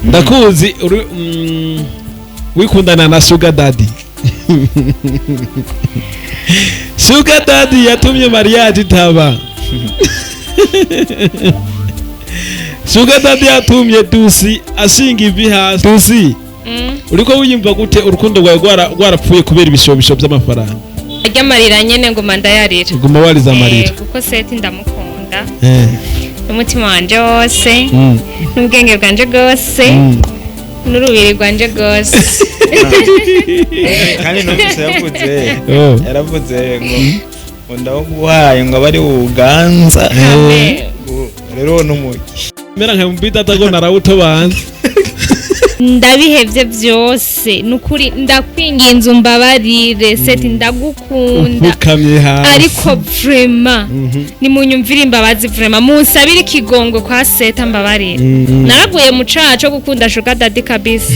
Ndakuzi uri wikundana na Sugar Daddy. Sugar Daddy yatumye mariage itaba. Sugar Daddy yatumye Dusi ashinga ivi hasi. Dusi, uriko wiyumva gute urukundo rwawe rwarapfuye kubera ibishobisho by'amafaranga? Arya amarira nyene nguma ndayarira. Uguma wariza amarira. Kuko Seti ndamukunda n'umutima wanje wose, n'ubwenge bwanje bwose, n'urubiri rwanje rwose. Kandi numvise yavuze, Oh. yaravuze ngo ndawuguhaye ngo abe ari ubuganza. Amen. Ngo rero n'umugi Mera nka mbita atago narawutobanza. Ndabihevye vyose, nukuri ndakwinginze umbabarire Seti, ndagukunda. Upfukamye hasi. Ariko vraiment nimunyumvire imbabazi, vraiment munsabire ikigongo kwa Seta, mbabarire. Naraguye mu caha co gukunda Sugar Daddy kabisa,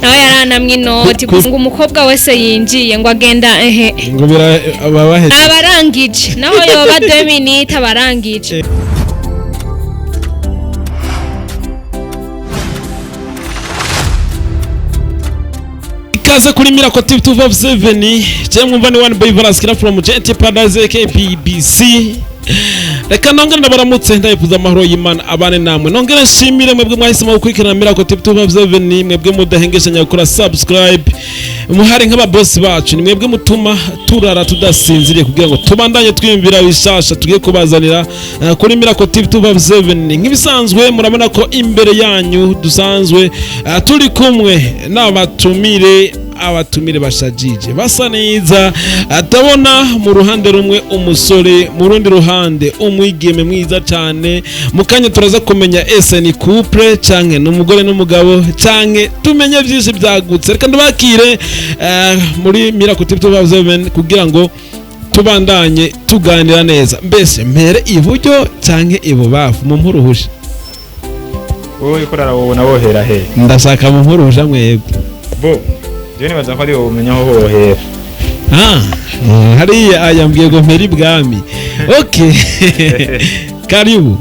nawe yaranamwe inoti ngo umukobwa wese yinjiye ngo agenda ehe ngo bira ababaheze. Abarangije naho yoba 2 minutes abarangije. Ikaze kuri Miracle TV 257. Je mwumva ni One Boy Varaskira from JT Paradise KPBC. Reka nongere ndabaramutse, ndayifuza amahoro y'Imana abane namwe. Nongere nshimire mwebwe mwahisemo gukurikirana Miracle TV 257, mwebwe mudahengeshanya gukora subscribe. Muhari nk'ababosi bacu, ni mwebwe mutuma turara tudasinziriye kugira ngo tubandanye twiyumvira bishasha tugiye kubazanira kuri Miracle TV 257. Nk'ibisanzwe murabona ko imbere yanyu dusanzwe turi kumwe n'abatumire, abatumire bashajije basa neza. Atabona mu ruhande rumwe umusore, mu rundi ruhande umwigeme mwiza cyane. Mu kanya turaza kumenya ese ni couple canke ni umugore n'umugabo, canke tumenye byinshi byagutse. Reka ndabakire muri Miracle TV 257 kugira ngo tubandanye tuganira neza. Mbese mpere iburyo canke ibubafu mu mpuruhusha? Wowe uko urarabona wohera he? Ndashaka mu mpuruhusha mwebwe. Bo jewe nibaza ko ari wowe umenya aho wohera. Ah, hariya ayambwiye ngo mpere ibwami. Okay. Karibu.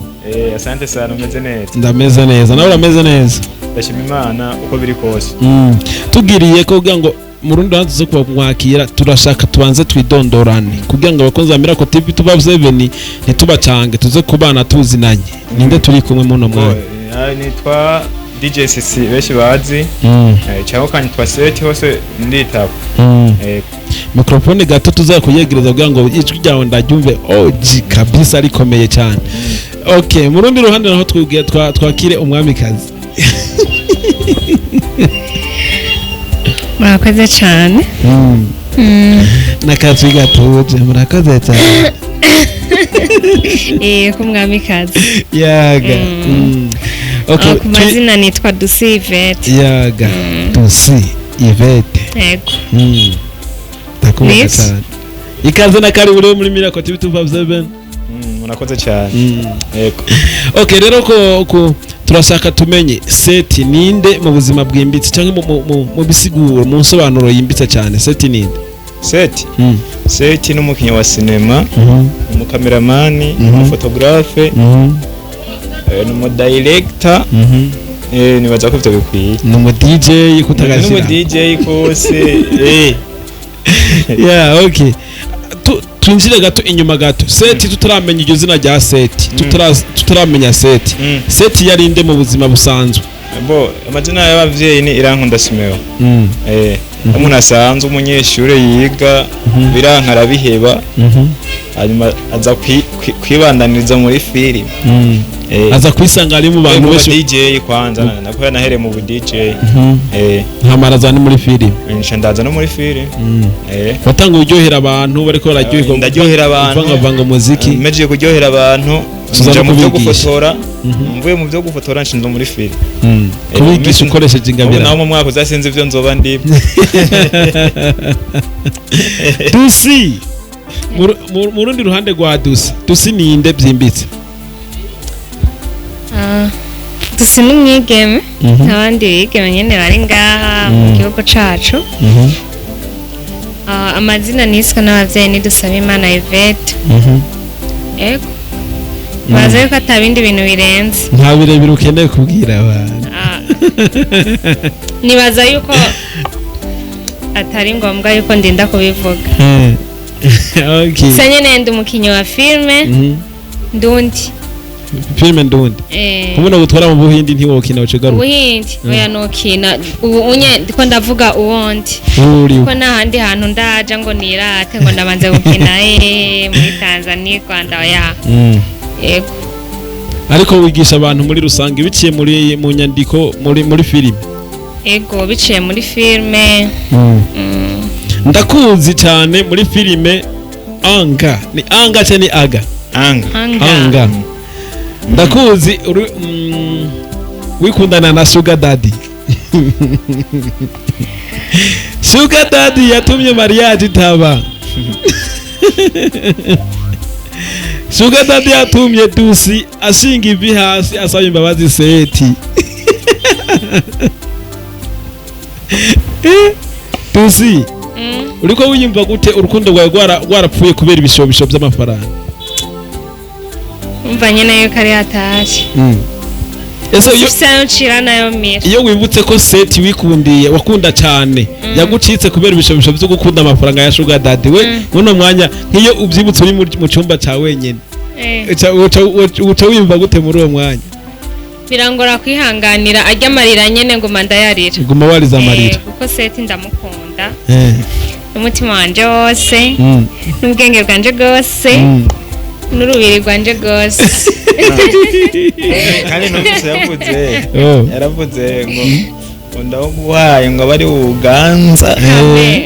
Asante sana, umeze neza? Ndameze neza, nawe urameze neza? Ndashima Imana uko biri kose. Tugiriye ko kugira ngo mu rundi ruhande tuze kumwakira, turashaka tubanze twidondorane kugira ngo abakunzi ba Miracle TV 257 ntitubacange, tuze kubana tuzinanye. Ninde turi kumwe muno Bo, mwanya? nitwa DJ CC benshi bazi, cyangwa ukanyitwa Seti, hose nditaba. Mikrofone gato tuzakuyegereza kugira ngo ijwi ryawe ndaryumve OG kabisa rikomeye cyane. Okay, mu rundi ruhande naho twubwiye twakire umwamikazi. Murakoze cane. N'akajwi gatuje, murakoze cyane. Ko mwamikazi. Yaga. Okay, Ku mazina nitwa Dusi Yvette. Yaga. Dusi Yvette. Yego. Ndakubona Niki? cyane. Ikaze na karibu rero muri Miracle TV 257. Murakoze cyane. Yego. Okay, rero ko turashaka tumenye Seti ninde mu buzima bwimbitse cyangwa mu bisiguro, mu nsobanuro yimbitse cyane. Seti ninde? Seti. Seti ni umukinnyi wa sinema, umukameramani, umufotogarafe, ni umudirector. Nibaza ko ivyo bikwiye. Ni umu DJ kutagashyira. Ni umu DJ kose. Yeah, okay. Twinjire gato inyuma gato. Seti tutaramenya iryo zina rya Seti, tutaramenya Seti. Seti yari nde mu buzima busanzwe? Bo amazina y'abavyeyi ni Irankunda Simeo. Umuntu asanzwe, umunyeshure yiga, biranka arabiheba, hanyuma aza kwibandaniriza muri filime. Aza kwisanga ari mu bantu mu benshi. DJ kwanza, nako yanahereye mu bu DJ. Nkamara za ni muri filime. Nca ndaza no muri filime. Watanga uryohera abantu bariko bararyoherwa. Ndaryohera abantu. Uvangavanga umuziki. Mejeje kuryohera abantu, Tuza nja no mu byo kubigisha. gufotora, mvuye mu byo gufotora nshinzwe muri filime. Kubigisha ukoresheje ingabire. Naho mu mwaka uzasinze ivyo nzoba ndimo. Dusi, mu rundi ruhande rwa Dusi, Dusi ninde byimbitse? Dusi n'umwigeme nk'abandi bigeme nyene bari ngaha mu gihugu cacu. Amazina niswe n'abavyeyi ni Dusabimana Yvette. Ego. Baza yuko atabindi bintu birenze. Nta birebire ukeneye kubwira abantu. Ah. Nibaza yuko atari ngombwa yuko ndinda kubivuga. Okay. Gusa nyene ndi umukinyi wa filme ndundi. Filime ndundi. Kubona gutwara mu Buhindi ntiwokina ucigaruka. Ubuhindi oya, nokina ubu unye ndiko ndavuga uwundi Uri ko nta handi hantu ndaja ngo nirate ngo ndabanze gukina muri Tanzania, Rwanda, oya. Yego. Ariko wigisha abantu muri rusange biciye muri mu nyandiko, muri filime. Ego, biciye muri filme. Ndakuzi cyane muri filime Anga. Ni Anga cyangwa ni Aga? Anga. Anga. Anga. Ndakuzi uri wikundana na Sugar Daddy. Sugar Daddy yatumye mariage itaba. Sugar Daddy yatumye Dusi ashinga ivi hasi asaba imbabazi Seti. Dusi, uriko wiyumva gute urukundo rwawe rwarapfuye kubera ibishobisho by'amafaranga? Umva nyene yuko ari hatari. Ese iyo Ufise ayo ncira nayo mira. Iyo wibutse ko Seti wikundiye wakunda cyane yagucitse kubera ibishobisho byo gukunda amafaranga ya Sugar Daddy we, muno mwanya nk'iyo ubyibutse uri mu cyumba cya wenyine, uca wiyumva gute muri uwo mwanya? Birangora kwihanganira arya amarira nyene ngo mandayarira. Guma wariza amarira. Kuko Seti ndamukunda n'umutima wanje wose, n'ubwenge bwanje bwose, n'urubiri rwanje rwose. Kandi numvise yavuze, Oh. yaravuze ngo ndawuguhaye ngo abe ari ubuganza. Amen.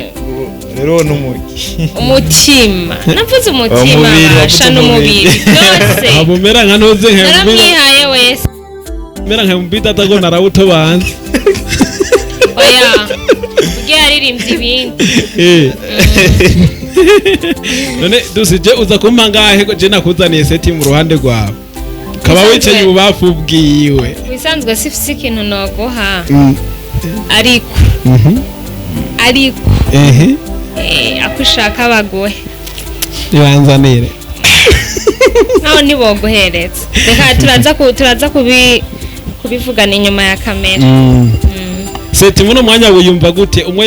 Rero n'umugi Umutima, navuze umutima. Umubiri, Basha wavuze n'umubiri umubiri. byose. Abo mera nka ntuze nka Naramwihaye wese. mera nka mbita atago narawutobanze. Oya, ujye yaririmbye ibindi. None dusije uza kumpa ngahe ko je nakuzaniye Seti mu ruhande rwawe kaba wicaye ububafu bwiwe? Wisanzwe sifise ikintu noguha, ariko ariko ako ushaka baguhe. Ibanzanire. Nkaho ntiboguhereza, reka turaza kubivugana inyuma ya kamera. Seti, muno mwanya wiyumva gute? Umwe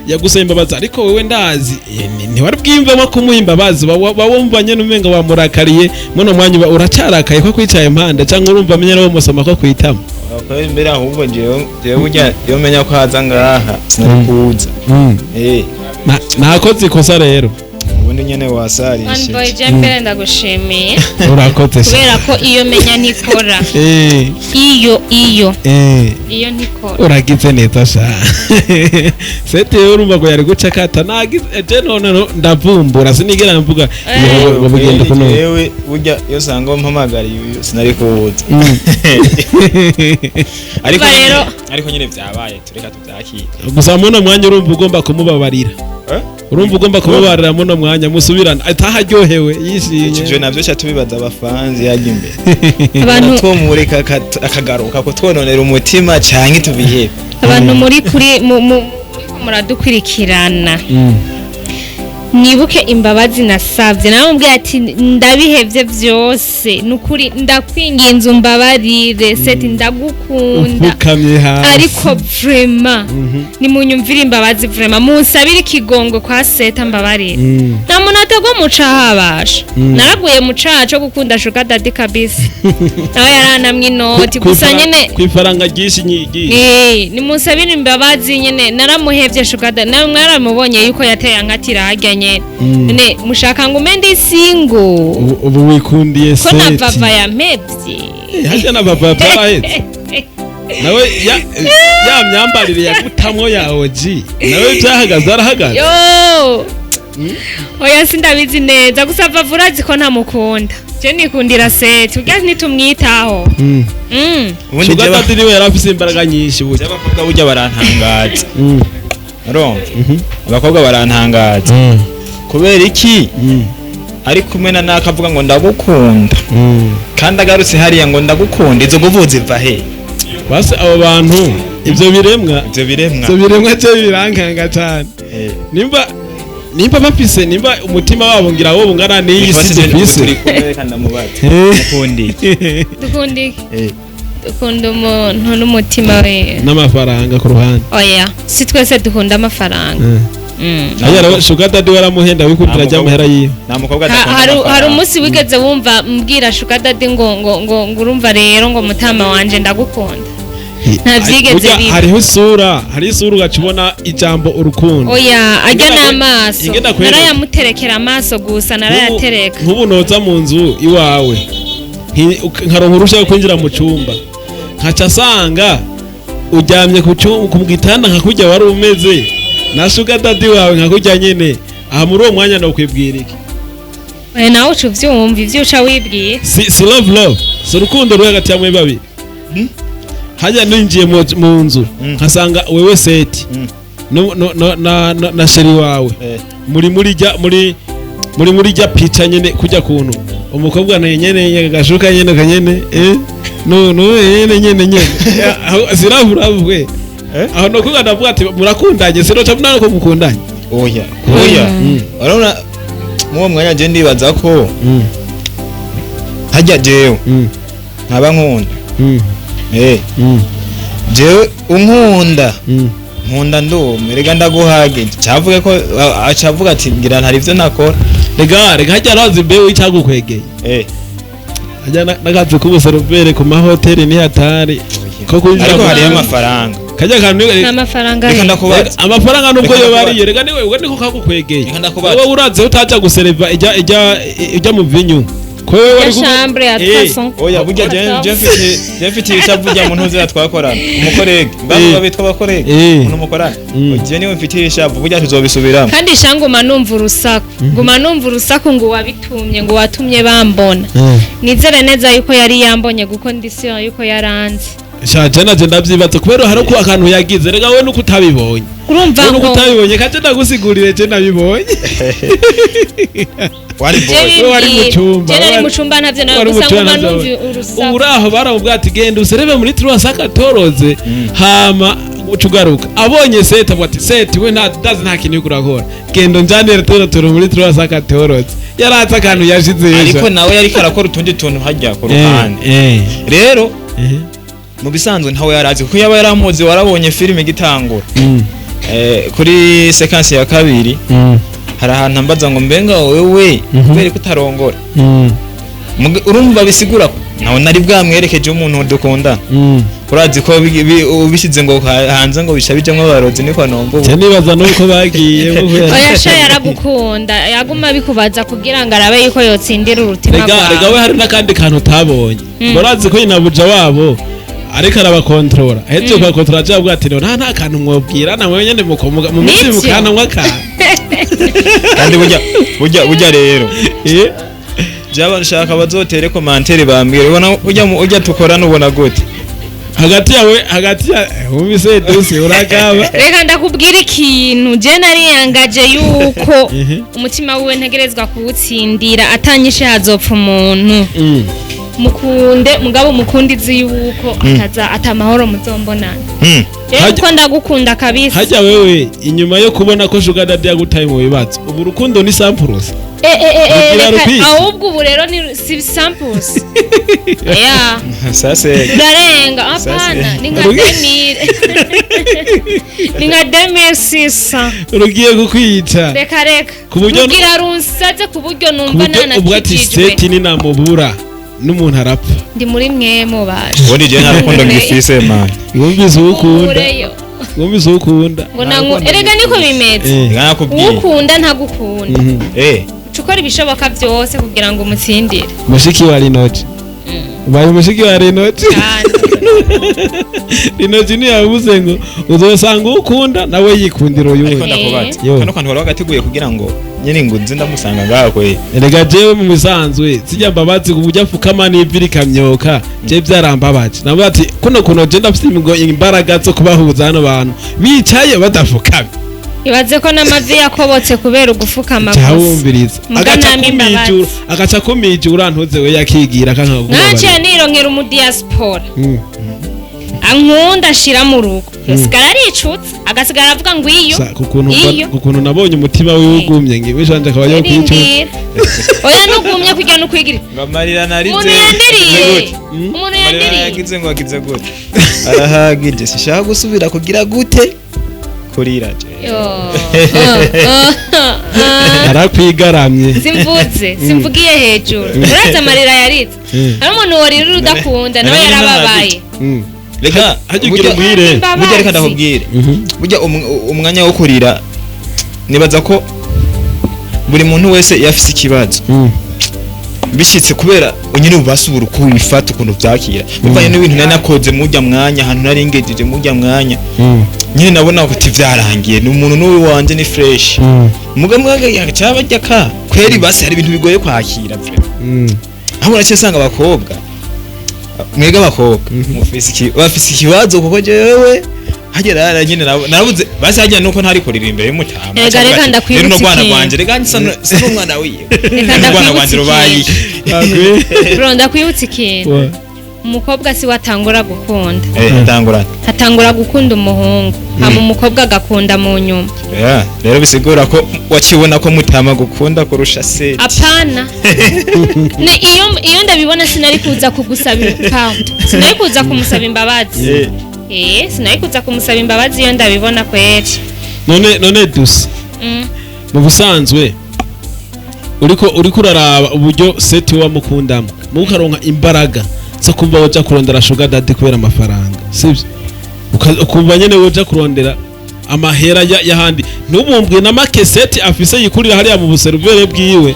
yagusaba imbabazi, ariko wewe ndazi ntiwari bwiyumvemo kumuha imbabazi, wumva nyene umenga wamurakariye. Muno mwanya uba uracarakaye ko kwicaye impande, cyangwa urumva amenye no musoma ko kwitama? Wakora imbere, ahubwo jewe burya iyo menya ko haza ngaha sinari kuza. Nakoze ikosa rero. Ubundi nyene One boy. wasarishije. Je mbere ndagushimiye Urakoze sha. kubera ko iyo menya ntikora. Iyo iyo ntikora. Uragize neza sha Seti. Rero urumva ngo yari guca akata nagize je none ndavumbura sinigera mvuga ngo bugenda kuno. Jewe burya iyo usanga umpamagariye uyu sinari kuza. Ariko Umva rero. Ariko nyene vyabaye, tureka tuvyakire. Gusa muno mwanya urumva ugomba kumubabarira? Eh? Urumva ugomba kumubabarira muno mwanya musubirana ataharyohewe yishimye? Ivyo navyo ca tubibaza abafanzi hajya imbere. Abantu Twomureka akagaruka kutwononera umutima canke tubihebe? Abantu muri kuri muriko muradukurikirana, mwibuke imbabazi nasabye. Namubwiye ati ndabihevye byose, nukuri ndakwinginze umbabarire Seti, ndagukunda. Upfukamye hasi. Ariko vraiment nimunyumvire imbabazi, vraiment munsabire ikigongo kwa Seta, mbabarire. Nta muntu atagwa mu caha abasha. Naraguye mu caha co gukunda Sugar Daddy kabisa, nawe yaranamwe inoti gusa nyene. Ku ifaranga ryinshi nyigiye. Nimunsabire imbabazi nyene, naramuhevye Sugar Daddy, nawe mwaramubonye yuko yateye ankatira harya nyene. None mushaka ngo ume ndi single? Ubu wikundiye Ko na Seti. vava yampevye. Harya na baba byarahetse nawe ya myambarire yagutamwo ya OG nawe byahagaze arahagaze. Yo, oya, sindabizi neza, gusa vava urazi ko ntamukunda, je nikundira Seti urya nitumwitaho. Ubundi Sugar jewe Daddy niwe yari afise imbaraga nyinshi burya. Abakobwa burya barantangaza, urumva abakobwa barantangaza kubera iki ari kumwe na nakavuga ngo ndagukunda, kandi agarutse hariya ngo ndagukunda. Izo nguvu ziva he? Basi abo bantu, ivyo biremwa, ivyo biremwa. Ivyo biremwa cyo birankanga cyane. Nimba Nimba bafise, nimba umutima wabo ngira wo bungana n'iyi si dufise. Turi kumwe, reka ndamubaze. Mukunda iki? Dukunda iki? Eh. Dukunda umuntu n'umutima we. N'amafaranga ku ruhande. Oya, si twese dukunda amafaranga. Hajya rero sugar daddy waramuhenda wikundira Nta ajya mukobwa- amahera yiwe. Nta mukobwa adakunda Hari amafaranga. umunsi wigeze wumva mbwira sugar daddy ngo urumva rero ngo mutama wanje ndagukunda? Nta vyigeze Burya biba. hariho isura, hariho isura ugaca ubona ijambo urukundo. Oya, ajya n'amaso. Ingena kwereka. Narayamuterekera amaso gusa, narayatereka. Nk'ubu noza mu nzu iwawe, nkaronka uruhushya rwo kwinjira mu cyumba, nkaca asanga uryamye ku gitanda nka kurya wari umeze na sugar daddy wawe nka kurya nyene, aha muri uwo mwanya nokwibwira iki? Oya, nawe uca uvyumva ivyo uca wibwira. Si love, love si urukundo ruri hagati ya mwe babiri. Hajya ninjiye mu nzu nkasanga wewe seti no na chéri wawe muri rya pica nyene, kujya kuntu umukobwa na nyene gashuka nyene kanyene, no no nyene nyene nyene. Aho siravuravwe. Aho no kuga ndavuga ati murakundanye, sinoca munana ko mukundanye. Oya, oya, urabona muri uwo mwanya je ndibaza ko hajya jewe nkaba nkunda, jewe unkunda nkunda ndume, rega ndaguhagije, cavuge ko acavuga ati ngira ntari ivyo nakora. Rega rega, hajya razi mbewe icyagukwegeye. Hajya n'akazi k'ubuserivere ku mahoteli ni hatari ko kwinjira Ariko hariyo amafaranga. Kajya kantu Nta mafaranga Reka ye. ndakubaza. Amafaranga nubwo Reka yoba ndakubaza. ariyo, rega niwe ubwo niko kagukwegeye. Reka ndakubaza. Wowe uraze utaja gusereva ijya mu vinyu ko wewe Ya wari chambre ya 300. Oya, burya je mfite ishavu rya muntu uzira twakorana, umukorege bavuga bitwa abakorege, umuntu mukorana. Je niwe mfitiye ishavu, burya tuzobisubiramo. Kandi sha, nguma numva urusaku, nguma numva urusaku ngo wabitumye, ngo watumye bambona. Nizere neza yuko yari yambonye, kuko ndi siyo yuko yaranze. Sha, je naje ndavyibaza kubera hari ko akantu yagize, rega wewe nuko utabibonye. Urumva Wewe nuko ngo utabibonye, kaje ndagusigurire, je nabibonye. Wari Je boy. Wewe wari mu cumba, Je nari wari- mu cumba, ntavyo nawe wari gusa mu cumba nguma ntavyo numva wabonye. urusaku. Uraho baramubwira ati genda usereve muri 314, hama uca ugaruka. Abonye seti avuga ati seti we nta ndazi, nta kintu uriko urakora, genda unjanire tuno tuntu muri 314. Yaratse akantu yashize. Ariko nawe yariko arakora utundi tuntu hajya ku ruhande rero. Mu bisanzwe ntawe yarazi, kuko yaba yaramuzi, warabonye filime igitangura, kuri séquence ya kabiri hari ahantu ambaza ngo mbenga wewe kubera ko utarongora. Urumva bisigura ko nawe nari bwamwerekeje umuntu dukundana. Urazi ko ubishyize ngo hanze ngo bisha bijamwo abarozi, niko nomba ubu. Je nibaza nuko bagiye. Oya sha, yaragukunda, yaguma bikubaza kugira ngo arabe yuko yotsindira urutima Rega rega, we rwawe. hari n'akandi kantu utabonye. Murazi ko nyinabuja wabo ariko arabakontorora, ahejeje kubakontorora aje avuga ati nta kantu mwobwira namwe nyene mukomuga mu minsi Nivyo. mukanamwa akantu. Kandi burya rero byaba nshaka bazotere commentaire bambwire, ubona ujya ujya tukorana, ubona gute? Hagati yawe, hagati ya wumvise dusi uragaba. Reka ndakubwira ikintu, je nariyangaje yuko umutima wiwe ntegerezwa kuwutsindira, atanyishe hazopfa umuntu. Mukunde mugabo mukunde izi yuko ataza atamahoro muzombonana. Rero uko ndagukunda kabisa. Hajya wewe inyuma yo kubona ko sugar daddy yagutaye mu bibazo, ubu urukundo ni samples. Rugira reka rukwiye. Ahubwo ubu rero ni si samples ya Sase. urarenga, hapana, ni nka 2000, ni nka 2600. Rugiye kukwica. Reka reka. Rugira runsaze ku buryo Ku numva buryo ubwo ati nanakijijwe. seti ninamubura n'umuntu arapfa. Ndi muri mwe mubaje. Ubundi je nta rukundo ngifise, man. Wumvise uwo ukunda. Nkureyo. Wumvise uwo ukunda. Ngo nangu erega niko bimeze. Reka nakubwiye. Uwukunda ntagukunda, uca ukora ibishoboka byose kugira ngo umutsindire. Mushiki wa Rinoji, ubaye umushiki wa Rinoji. Cyane. Rinoji ntiyabuze ngo uzosanga uwo ukunda nawe yikundira Ariko uyundi. ndakubaza, Yo. kano kantu wari wagateguye kugira ngo nyine ngo nze ndamusanga ngaho kwe? Erega jewe mu bisanzwe sijya mbabazi ku buryo apfukama n'ivi rikamyoka, je byarambabaje. Navuga ati kuno kuno je ndafite imbaraga zo kubahuza hano bantu bicaye badafukamye. Ibaze ko n'amavi yakobotse kubera ugufukama gusa. Cyawumviriza Muga agaca namwe imbabazi. kumijura, agaca kumijura ntuze we yakigira Naciye kanka. nironkera umudiaspora. Ankunda ashira mu rugo, yosigara aricutse, agasigara avuga ngo iyo Sa, kukuntu iyo kukuntu nabonye umutima wiwe ugumye ngiwe shanje akaba yokwicuza. Rindira, oya, nugumye kugira nukwigira. Ngo amarira narize. Umuntu yandiriye, umuntu Amarira yandiriye. yagize ngo agize gute, arahagije, sishaka gusubira kugira gute, kurira je. Yo. Oh, oh, oh. Arakwigaramye. Simvuze, simvugiye hejuru, urazi amarira yaritse. Hari umuntu worira udakunda nawe Nari yarababaye. Reka Hajya ugira burya- umwire. Imbabazi. Burya reka ndakubwire, burya umwanya wo kurira, nibaza ko buri muntu wese iyo afise ikibazo bishitse, kubera nyine ubasubura uko ubifata, ukuntu vyakira, bivanye n'ibintu nari nakoze murya mwanya, ahantu nari ngejeje murya mwanya, nyine nabona ko ati vyarangiye, ni umuntu n'uyu wanje ni fresh, muga mwaga cyaba ka kweri, basi hari ibintu bigoye kwakira vraiment. Aho naciye usanga abakobwa, mwega abakobwa mufise bafise ikibazo, kuko jewe hagera nyine narabuze, basi hajya nuko ntari kurira imbere y'umutama. Erega reka ndakwibutsa Rero n'urwana ikintu. rwanje, reka nsa n'umwana wiwe. Reka N'urwana ndakwibutsa rwanje rubaye. ikintu. Bro, ndakwibutsa ikintu: umukobwa si we atangura gukunda. Eh, atangura. Hatangura gukunda umuhungu, hama umukobwa agakunda mu nyuma. Yeah, rero bisigura ko wacibona ko mutama gukunda kurusha se. Apana, ne iyo ndabibona sinari kuza kugusaba, pardon, sinari kuza kumusaba imbabazi. Eh, sinari kuza kumusaba imbabazi iyo ndabibona kweri. None dusa mu busanzwe uriko uraraba uburyo seti wamukundamo, mu ukaronka imbaraga zo kumva woja kurondera sugar daddy kubera amafaranga, sibyo? Ukumva nyene woja kurondera amahera y'ahandi, ntubumbwe na make seti afise yikurira hariya mu buserivere bwiwe,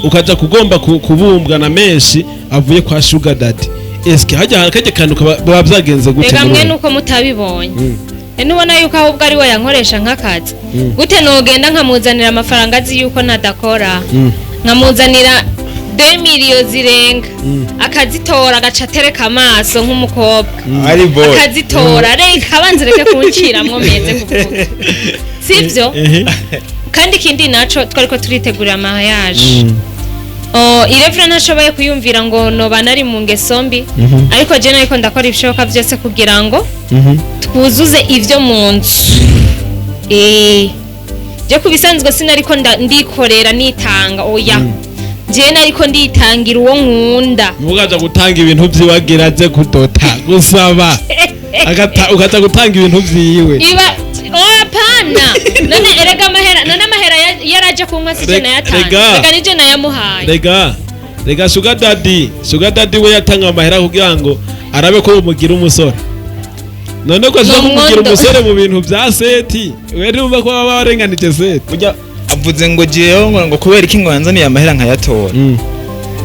ukaja kugomba kubumbwa na menshi avuye kwa sugar daddy. Eske hajya kajya kantu biba vyagenze gute Rega muri mwe wewe? nuko mutabibonye. Nubona yuko ahubwo ari we yankoresha nk'akazi. Gute nogenda nkamuzanira amafaranga azi yuko ntadakora, nkamuzanira 2 miliyo zirenga, akazitora, agaca atereka amaso nk'umukobwa, Ari boy. akazitora? Reka abanza reke kunciramwo meze kuvuga, sivyo? Ehe. Kandi ikindi naco, twariko turitegurira mariage. Oh, Irevra ntashoboye kuyumvira ngo noba nari mu ngeso mbi, ariko je nariko ndakora ibishoboka byose kugira ngo twuzuze ivyo mu nzu. Je ku bisanzwe sinariko ndikorera nitanga, oya, je nariko nditangira uwo nkunda. Mugaja gutanga ibintu vyiwagira aze kudota gusaba, ukaja gutanga ibintu vyiwe. Iba oh, apana, none erega amahera, none amahera yaraje kunywa, si je nayatanze. Rega. Rega nije nayamuhaye. Rega sugar daddy we yatanga amahera kugira ngo arabe ko umugira umusore. None ko ashaka Ni kumugira umwondo. umusore mu bintu vya seti, we numva ko baba barenganije seti. Burya avuze ngo jewe ngo kubera iki ngo yanzaniye amahera nkayatora.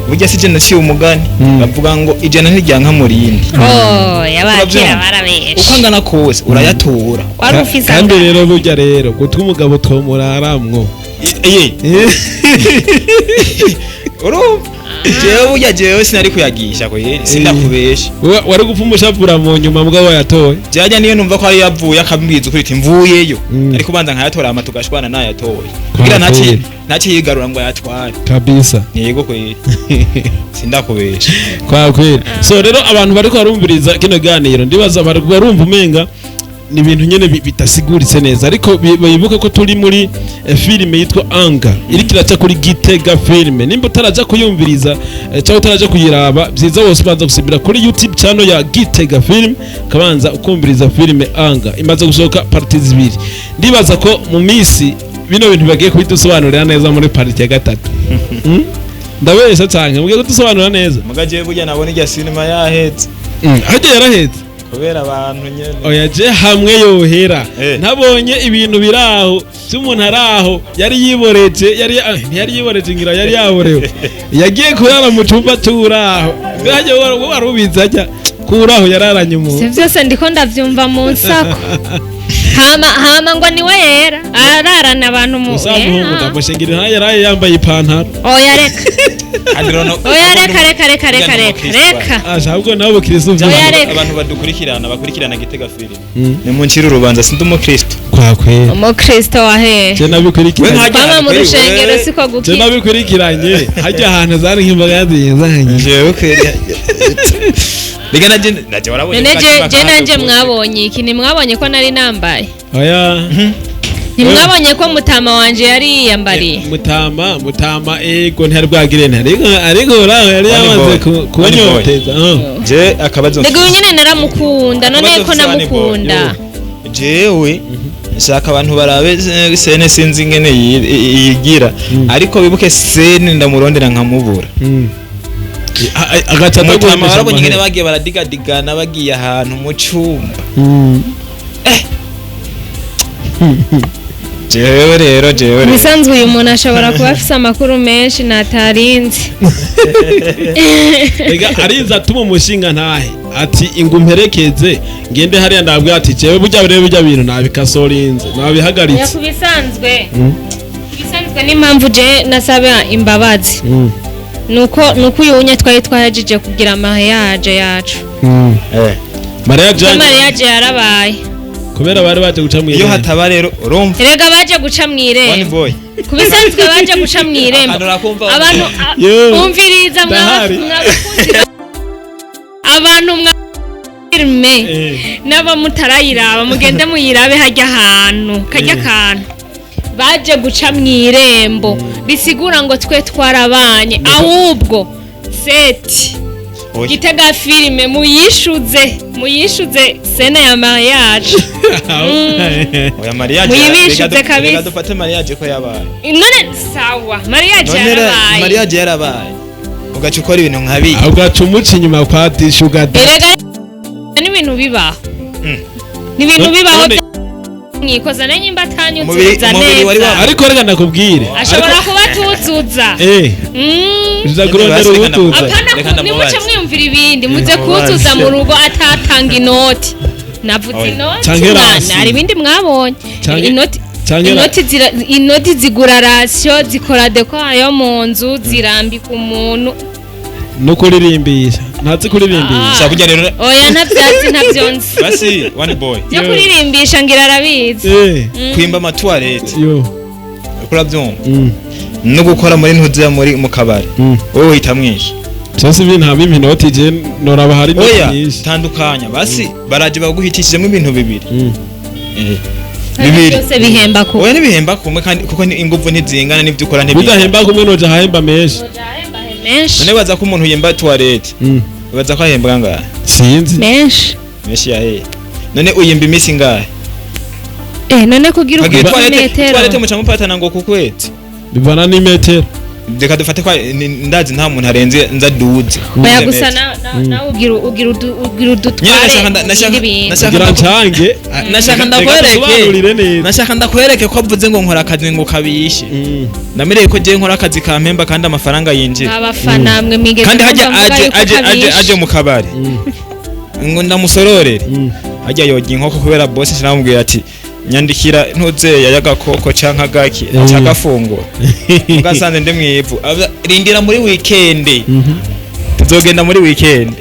Burya si je naciye umugani, bavuga ngo ijana ntiryanka mu rindi. Oh, yabakira Uravyumva? barabeshe. Uko angana kose urayatora. Wari ufise Kandi angana. rero burya rero gutwa umugabo twomuraramwo. Iye, urumva jewe, burya jewe sinari kuyagisha kweri, sindakubesha. Wari gupfa umushavura mu nyuma, mugabo wayatoye. Jajya niyo numva ko ari yavuye akambwiza ukuri ati mvuyeyo, ariko banza nkayatora, hama tugashwana nayatoye, kugira ntaci ntaci yigarura ngo ayatware. Kabisa. Yego kweri, sindakubesha. Kwa kweli. So rero abantu bariko barumviriza kino ganiro, ndibaza bari barumva umenga ni ibintu nyene bidasiguritse neza, ariko bibuke ko turi muri filime yitwa Anga, iriko iraca kuri Gitega Filime. Nimba utaraja kuyumviriza cyangwa utaraja kuyiraba, byiza wose ubanza gusimbira kuri YouTube channel ya Gitega Film, kabanza ukumviriza filime Anga. Imaze gusohoka parties zibiri. Ndibaza ko mu misi bino bintu bagiye kubidusobanurira neza muri partie ya gatatu. Ndabesha canke mugiye kudusobanurira neza? Muga jewe burya nabona irya sinema yahetse. Harya yarahetse. Kubera abantu nyene. Oya, je hamwe yohera ntabonye ibintu biraho by'umuntu araho yari yiboreje, yari ntiyari yiboreje, ngira yari yaborewe, yagiye kurara mu cumba c'uraho. Mbere wari ubizi ajya kuraho yararanye Ivyo umuntu. byose ndiko ndavyumva mu nsako, hama ngo niwe yera ararana abantu mu Usamuhungu ndamushingirira nta yaraye yambaye ipantaro. Oya, reka. Kandi rero Oya, reka, reka, reka, reka, reka, reka. Asha, ahubwo nawe bukirisu. Oya, reka. Abantu badukurikirana, bakurikirana Gitega Film, ni muncire urubanza, sindi umukristo. Kwa kweli. Umukristo wahehe? Je nabikurikiranye. We nka- Kwama mu Wewe. rushengero siko Je gukira. nabikurikiranye hajya ahantu zari nk'imbaga zizanye. Jewe kweri. Rega naje warabonye None ko je gatima je nanje kandi mwabonye iki? Ntimwabonye ko nari nambaye? Oya. Ntimwabonye ko mutama wanje yari yiyambariye? Mutama ego, ntiyari bwagire, ntari, ariko uraho yari One yamaze boy. One boy. kunyoteza. Je akabazo. Mbega uyu nyine naramukunda, none Akabazo ko mfise, One Boy. namukunda. Jewe nshaka abantu barabe scène, sinzi ingene yigira, ariko bibuke scène ndamurondera nkamubura. Agaca Mutama ataguhembesha warabonye ingene amahera. bagiye baradigadigana, bagiye ahantu mu cumba. Jewe rero Ibisanzwe uyu muntu ashobora kuba afise amakuru menshi natarinzi. Ega arinze atuma umushinga ntahe ati ingumperekeze ngende hariya, ndabwira ati jewe burya rero burya bintu nabikasorinze, nabihagaritse. Ku bisanzwe n'impamvu je nasaba imbabazi nuko uyu unye twari twahejije kugira mariage yacu. Mariya Ko janye mariage yarabaye. Kubera bari baje guca mu Iyo irembo. hataba rero, urumva, Erega baje guca mu One irembo. Boy. Ku bisanzwe baje guca mu irembo. Akantu urakumva. Abantu Yo. umviriza, Ndahari. mwabakunzi abantu mwa filime n'aba mutarayiraba, mugende muyirabe. Hajya ahantu kajya akantu baje guca mu irembo, bisigura ngo twe twarabanye. Ahubwo seti Oya. Gitega filime muyishuze scène ya mariage. Oya, mariage Muyibishuze kabisa. Reka dufate mariage ko yabaye. None sawa, mariage None yarabaye. Mariage yarabaye, ugaca ukora ibintu nka bibi. Ugaca umuca inyuma kwa sugar daddy. Erega n'ibintu bibaho, n'ibintu bibaho mwikoza na nyimba atanyuzuza Umubiri wari neza. Ariko reka ndakubwire. Ashobora kuba atuzuza. Uza kurondera Basi, reka uwutuza. Apana. Reka ndamubaze. Nimuce mwiyumvira ibindi, muze Ndamubaze. kuzuza mu rugo atatanga inoti. Navuze Oya. inoti. Canke rasi. Hari ibindi mwabonye. Inoti Canke inoti zigura ration, zikora décor yo mu nzu, zirambika umuntu. No kuririmbisha, ntazi kuririmbisha. Shaka kujya rero. Oya, ntavyatsi, ntavyo nzi. Basi, One Boy. Byo kuririmbisha ngira arabizi. Kwimba amatuwarete, Yo. uriko urabyumva, no gukora muri ntuziya muri mu kabari, wowe uhita mwinshi. Byose ibi nta bimpa inoti, je noraba hari inoti Oya, nyinshi. tandukanya basi, baraje baguhitishijemo ibintu bibiri. Bibiri. Byose bihemba ku Oya, ntibihemba kumwe kandi, kuko inguvu ntizingana n'ibyo ukora ntibingana. Budahemba kumwe, noja ahahemba menshi. Menshi. None baza ko umuntu yimba toilette, baza ko ahembwa angahe? Sinzi. Menshi. Menshi yahe? None uyimba iminsi ingahe? None kugira Kagiye ukora toilette, metero. toilette muca mupatana ngo ku kwezi. Bivana n'imetero. Reka dufate ko ndazi nta muntu arenze nza duze. Oya, gusa nawe ugira Nyine udutware ibindi bintu. Kugira ncange. Nashaka Reka ndakwereke. dusobanurire neza. Nashaka ndakwereke ko avuze ngo nkora akazi ngo kabishe. Ndamereye ko je nkora akazi kampemba kandi amafaranga yinjira. Abafana mwe mwigeze Kandi hajya kumva mvuga aje yuko aje aje kabishe? aje mu kabari ngo ndamusororere, hajya yoga inkoko kubera boss sinamubwira ati nyandikira ntuzeya y'agakoko canke agaki cagafungura, ugasanze ndi mwivu. Rindira muri weekend, tuzogenda muri weekend.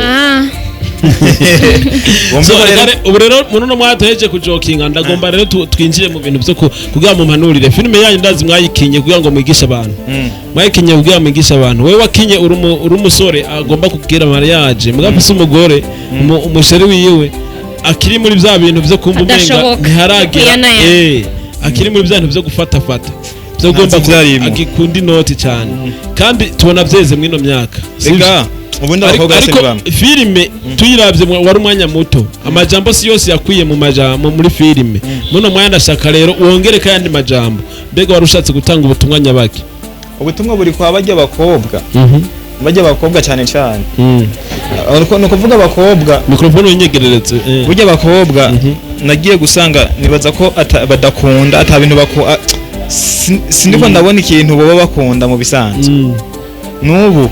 Ah. Wumve So, ko rero ubu rero muri uno mwaka tuhejeje kujokinga, ndagomba rero twinjire mu bintu byo kugira ngo mumpanurire filime yanyu. Ndazi mwayikinye kugira ngo mwigishe abantu. Mwayikinye kugira ngo mwigishe abantu. Wewe wakinye uri umusore agomba kubwira mariage, mugafise umugore, umusheri wiwe akiri muri bya bintu byo kumva umenga Adashoboka. ntiharagera. Kuyanaya. Akiri muri bya bintu byo gufatafata, byo Ntazi ugomba ivyarimo. agikunda inoti cyane, kandi tubona byeze mw'ino myaka. Sivyo? Rega ubundi Ariko abakobwa bose ni ariko bamwe. filime tuyiravye wari umwanya muto, amajambo si yose yakwiye mu majambo muri filime. Muno mwanya ndashaka rero wongere kandi majambo. Mbega wari ushatse gutanga ubutumwa nyabaki? Ubutumwa buri kwa bajya abakobwa, bajya abakobwa cyane cyane. Ariko ni ukuvuga abakobwa. Mikrofone winyegereretse. Burya abakobwa nagiye gusanga nibaza ko badakunda ata bintu bako sindiko ndabona ikintu baba bakunda mu bisanzwe. N'ubu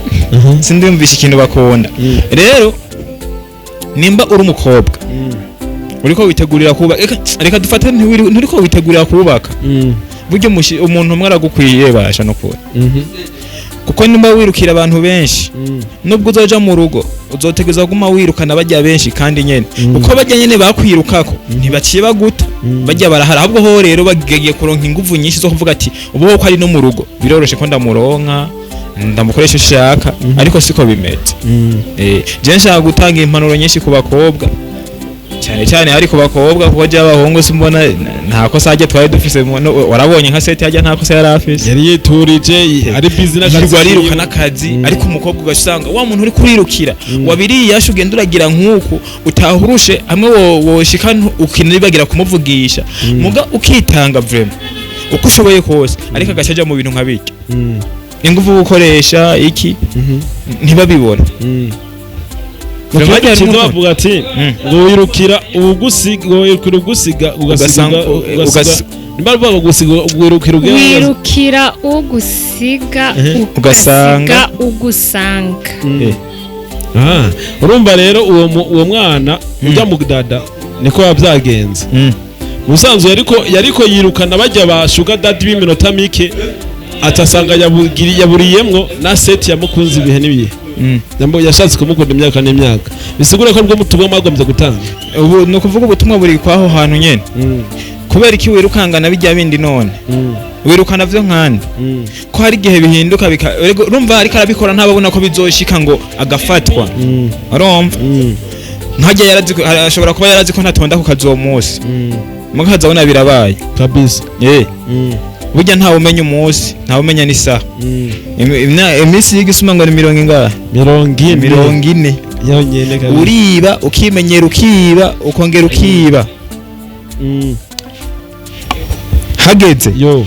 sindumvisha ikintu bakunda. Rero nimba uri umukobwa uriko witegurira kubaka, reka dufate nturiko witegurira kubaka, burya umuntu umwe aragukwiye basha no kure, kuko nimba wirukira abantu benshi, nubwo uzoja mu rugo uzotegereza kuguma wirukana bajya benshi, kandi nyene uko bajya nyene bakwirukako ntibaciye baguta, bajya barahara. Ahubwo ho rero bagiye kuronka inguvu nyinshi zo kuvuga ati ubu ko ari no mu rugo biroroshe ko ndamuronka. Ndamukoresha ushaka, ariko siko bimeze. Je nshaka gutanga impanuro nyinshi ku bakobwa, cyane cyane ari ku bakobwa, kuko je abahungu simbona nta kosa hajya twari dufise. Warabonye nka Seti hajya nta kosa yari afise. Yari yiturije, ari busy n'akazi. Yirirwa ariruka n'akazi. Ariko umukobwa ugasanga wa muntu uri kurirukira wabiriye yashe, ugenda uragira nk'uku utahurushe hamwe woshika ukinibagira kumuvugisha, muga ukitanga vraiment uko ushoboye kose, ariko agaca aja mu bintu nka birya, ingufu gukoresha iki, ntibabibona. Vraiment hajya harimo Cyiza bavuga ati ngo wirukira ugusiga, ngo wirukira ugusiga ugasiga. Ugasiga, nimba bavuga ngo gusiga, wirukira Wirukira ugusiga, Ugasanga. ugasiga ugusanga. Ah, urumva rero uwo mwana ujya mu dada niko biba byagenze. Musanzwe yariko yirukana bajya ba sugar daddy b'iminota mike, atasanga yaburiyemwo na Seti yamukunze ibihe n'ibihe. Yashatse kumukunda imyaka n'imyaka, bisigura ko aribwo mutumwa mwagombye gutanga. Ubu ni ukuvuga ubutumwa buri kwaho hantu nyene. Kubera iki wirukangana bijya bindi? None wirukana vyo nkande ko hari igihe bihinduka erega urumva ariko arabikora ntababona ko bizoshika ngo agafatwa. Urumva nkajya yarazi ashobora kuba yarazi ko ntatonda ku kazi uwo munsi, muga akazabona birabaye. Kabisa. Burya ntawe umenya umunsi, ntawe umenya n'isaha. Iminsi y'igisuma ngo ni mirongo ingahe? 40. 40. Yonyene kabisa. Uriba ukimenyera, ukiba ukongera ukiba, hageze yo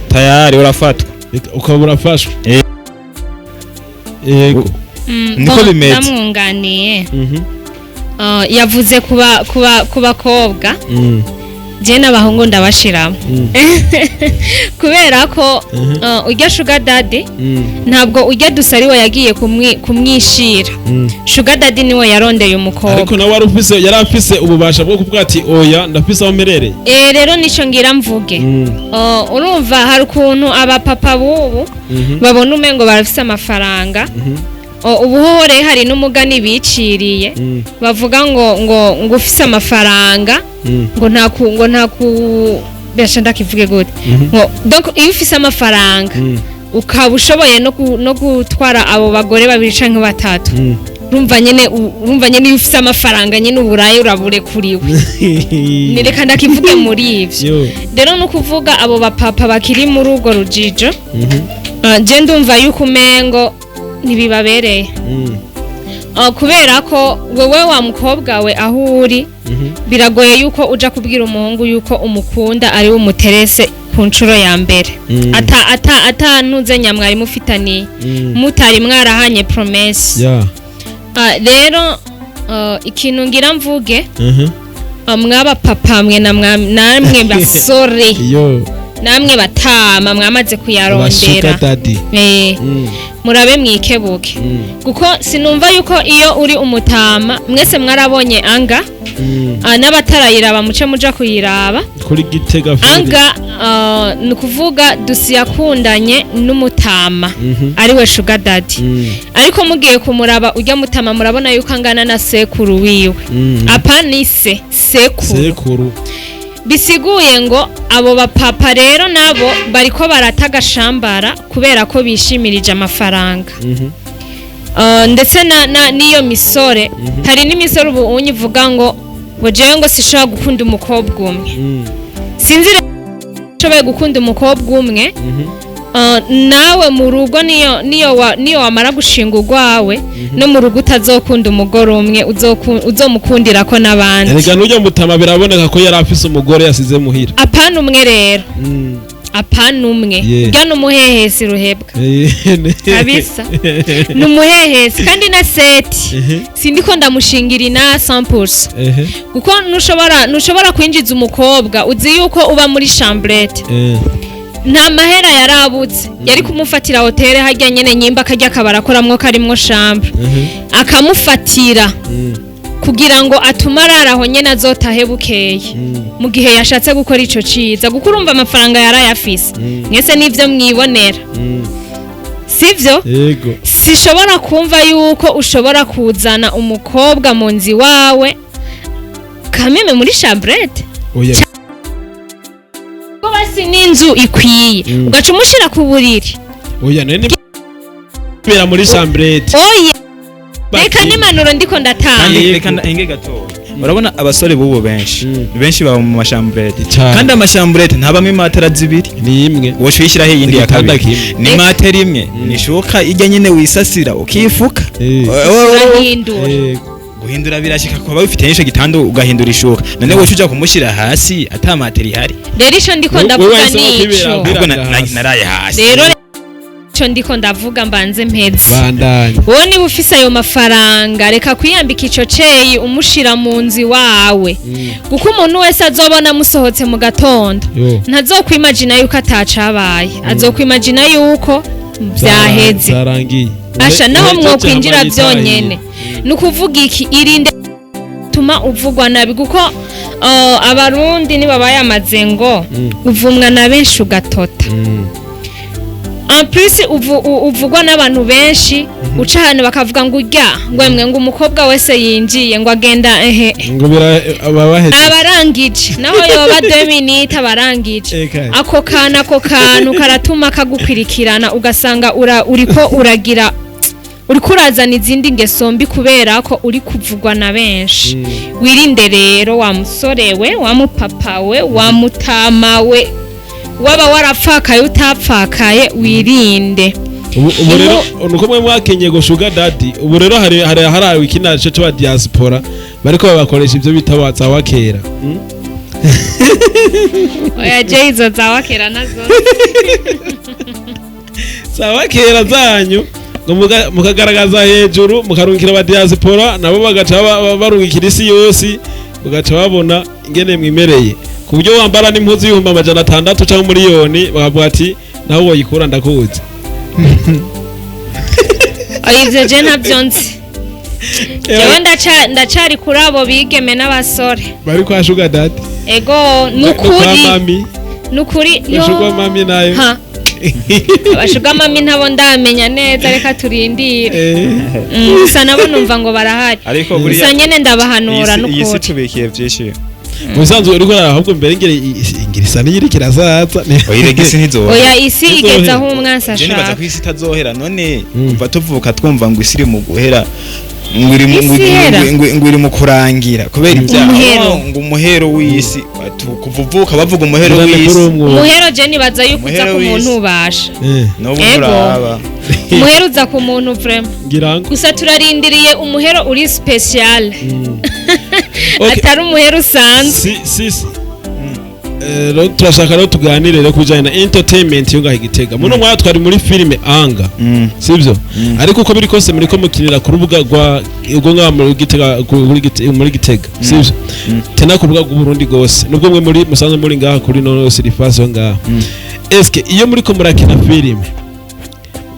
tayari urafatwa. Ukaba urafashwe. Yego. Niko Bon, bimeze. Ndamwunganiye. Yavuze kuba ku bakobwa, je n'abahungu ndabashiramo, kubera ko urya sugar daddy, ntabwo urya dusa ariwe yagiye kumwishira. Sugar daddy niwe yarondeye umukobwa. Ariko nawe wari ufise, yari afise ububasha bwo kuvuga ati: "Oya, ndafise aho mperereye." Rero nico ngira mvuge. Urumva hari ukuntu abapapa bubu babona umengo barafise amafaranga. Ubu hoho rero hari n'umugani biciriye, bavuga ngo ufise amafaranga, ngo nta ku besha, ndakivuge gute, ngo donc iyo ufise amafaranga ukaba ushoboye no gutwara abo bagore babiri canke batatu, urumva nyene iyo ufise amafaranga nyene uburayi uraburekuriwe. Nireka ndakivuge muri ivyo. Yo. Rero ni ukuvuga abo bapapa bakiri muri urwo rujijo, je ndumva yuko umengo ntibibabereye. Kubera ko wewe wa mukobwa we aho uri, biragoye yuko uja kubwira umuhungu yuko umukunda ari we umuterese ku nshuro ya mbere, ata ntuze nyamwari mufitaniye, mutari mwarahanye promesse. Rero ikintu ngira mvuge, mwaba papa mwe na namwe basore, yo namwe batama mwamaze kuyarondera, Sugar daddy. Murabe mwikebuke, kuko sinumva yuko iyo uri umutama, mwese mwarabonye anga, n'abatarayiraba muce muja kuyiraba. Kuri Gitega Feri. Anga, ni ukuvuga dusi yakundanye n'umutama ariwe sugar daddy, ariko mugiye kumuraba ujya mutama, murabona yuko angana na sekuru wiwe. Apa ni se sekuru. Sekuru. Bisiguye ngo abo bapapa rero nabo bariko barata agashambara kubera ko bishimirije amafaranga. Ndetse na n'iyo misore, hari n'imisore ubu unyivuga ngo jewe ngo sishobora gukunda umukobwa umwe. Sinzi rero ushoboye gukunda umukobwa umwe. Nawe mu rugo niyo wamara gushinga urwawe, no mu rugo utazokunda umugore umwe, uzomukundira ko n'abandi. Erega n'ujya mutama biraboneka ko yari afise umugore yasize muhira. Apana umwe rero, apana umwe. Urya ni umuhehesi ruhebwa kabisa, ni umuhehesi. Kandi na Seti sindiko ndamushingira ina 100%, kuko ntushobora kwinjiza umukobwa uzi yuko uba muri chambrette. Nta mahera yarabutse, yari kumufatira hôtel harya nyene, nyimba akajya akabara akoramwo karimwo chambre, akamufatira kugira ngo atume arara aho nyene, azotahe bukeye mu gihe yashatse gukora ico ciza, kuko urumva amafaranga yarayafise. Mwese nivyo mwibonera, sivyo? Yego. Sishobora kumva yuko ushobora kuzana umukobwa mu nzu iwawe kameme muri chambrette, Oya. ko basi n'inzu ikwiye, ugaca umushira ku buriri. Oya, none bera muri chambrette. Oya, reka n'impanuro ndiko ndatanga. Kandi Yego. reka hinge gatoya, urabona abasore b'ubu benshi, benshi baba mu machambrette. Cane. Kandi amachambrette ntabamo imatera zibiri. Ni imwe. Woca uyishyiraho iyindi ya Igitanda kabiri. kimwe. Ni matera imwe, ni ishuka ijya nyine wisasira ukifuka. Urahindura. Guhindura birashika, kuba bifite n'ico gitanda ugahindura ishuka. None woca uja kumushyira hasi ata matera ihari? Rero ico ndiko Wewe ndavuga wahisemo nico. kwibera Ahubwo hasi. naraye hasi. Rero ico ndiko ndavuga, mbanze mpeze. Bandanye. Wowe niba ufise ayo mafaranga, reka kwiyambika ico ceyi umushira mu nzu iwawe, kuko umuntu wese azobona musohotse mu gatondo Yo. ntazokwimagina yuko atacabaye, azokwimagina yuko vyaheze. Zarangiye. Asha naho Uhejeje mwokwinjira hamwe n'itayi. vyonyene. Ni ukuvuga iki? Irinde tuma uvugwa nabi, kuko Abarundi niba bayamaze ngo uvumwa na benshi ugatota. En plus uvugwa n'abantu benshi, uca ahantu bakavuga ngo urya, ngo emwe, ngo umukobwa wese yinjiye ngo agenda ehe. Ngo bira ababaheze. Abarangije naho yoba 2 minutes abarangije. Eka. Ako kantu karatuma kagukwirikirana, ugasanga uriko uragira, uriko urazana izindi ngeso mbi kubera ko uri kuvugwa na benshi. Wirinde rero, wa musore we, wa mupapa we, wa mutama we, waba warapfakaye utapfakaye, wirinde. Ubu rero nuko mwe mwakenye go sugar daddy. Ubu rero hari ikina cyo cyo diaspora bariko babakoresha ivyo bita za wakera. Oya, je izo za wakera nazo. Za wakera zanyu ngo mukagaragaza hejuru, mukarungikira aba diaspora, nabo bagaca barungikira isi yose, bagaca babona ingene mwimereye, ku buryo wambara n'impuzu 600,000 cyangwa miliyoni bakavuga ati naho woyikura ndakuzi. Oya, ivyo je ntabyo nzi. Jewe ndacari kuri abo bigeme n'abasore. Bari kwa sugar daddy. Ego. No kwa Nukuri. mami. Nukuri yo. Sugar mami nayo. Ha, abasugar mami ntabo ndamenya neza, reka turindire. Gusa nabo numva ngo barahari. Ariko Gusa buriya nyene ndabahanura. iyi si Nukuri. tubikiye byinshi. Mu bisanzwe uriko ahubwo mbere ngere isa n'iyiriko irazaza. Oya, isi ntizohera. Oya, isi Ntizohera. igeze aho umwansi Je nibaza ashaka. ko isi itazohera. None kuva tuvuka twumva ngo isi iri mu guhera, ngo iri mu Isi ihera? ngo iri mu kurangira kubera ibyaha. Umuhero. Oh, ngo umuhero w'isi. Kuva uvuka bavuga umuhero Ngirane kuri w'isi. umwe. Umuhero je nibaza yuko uza Umuhero ku muntu w'isi. ubasha. N'ubu Ego. nturaba. Umuhero uza ku muntu vraiment. Ngira ngo Gusa turarindiriye umuhero uri special, Okay. atari umuhero usanzwe. Si si. Rero turashaka rero tuganire rero kubijanye na entertainment yo ngaha i Gitega. Muno mwanya twari muri filime Anga, sivyo? Ariko uko biri kose muriko mukinira ku rubuga rwa ubwo ngaha muri Gitega, muri Gitega, sivyo? Tena ku rubuga rw'Uburundi gose, nubwo mwe muri musanzwe muri ngaha kuri no surface yo ngaha. Eske iyo muriko murakina filime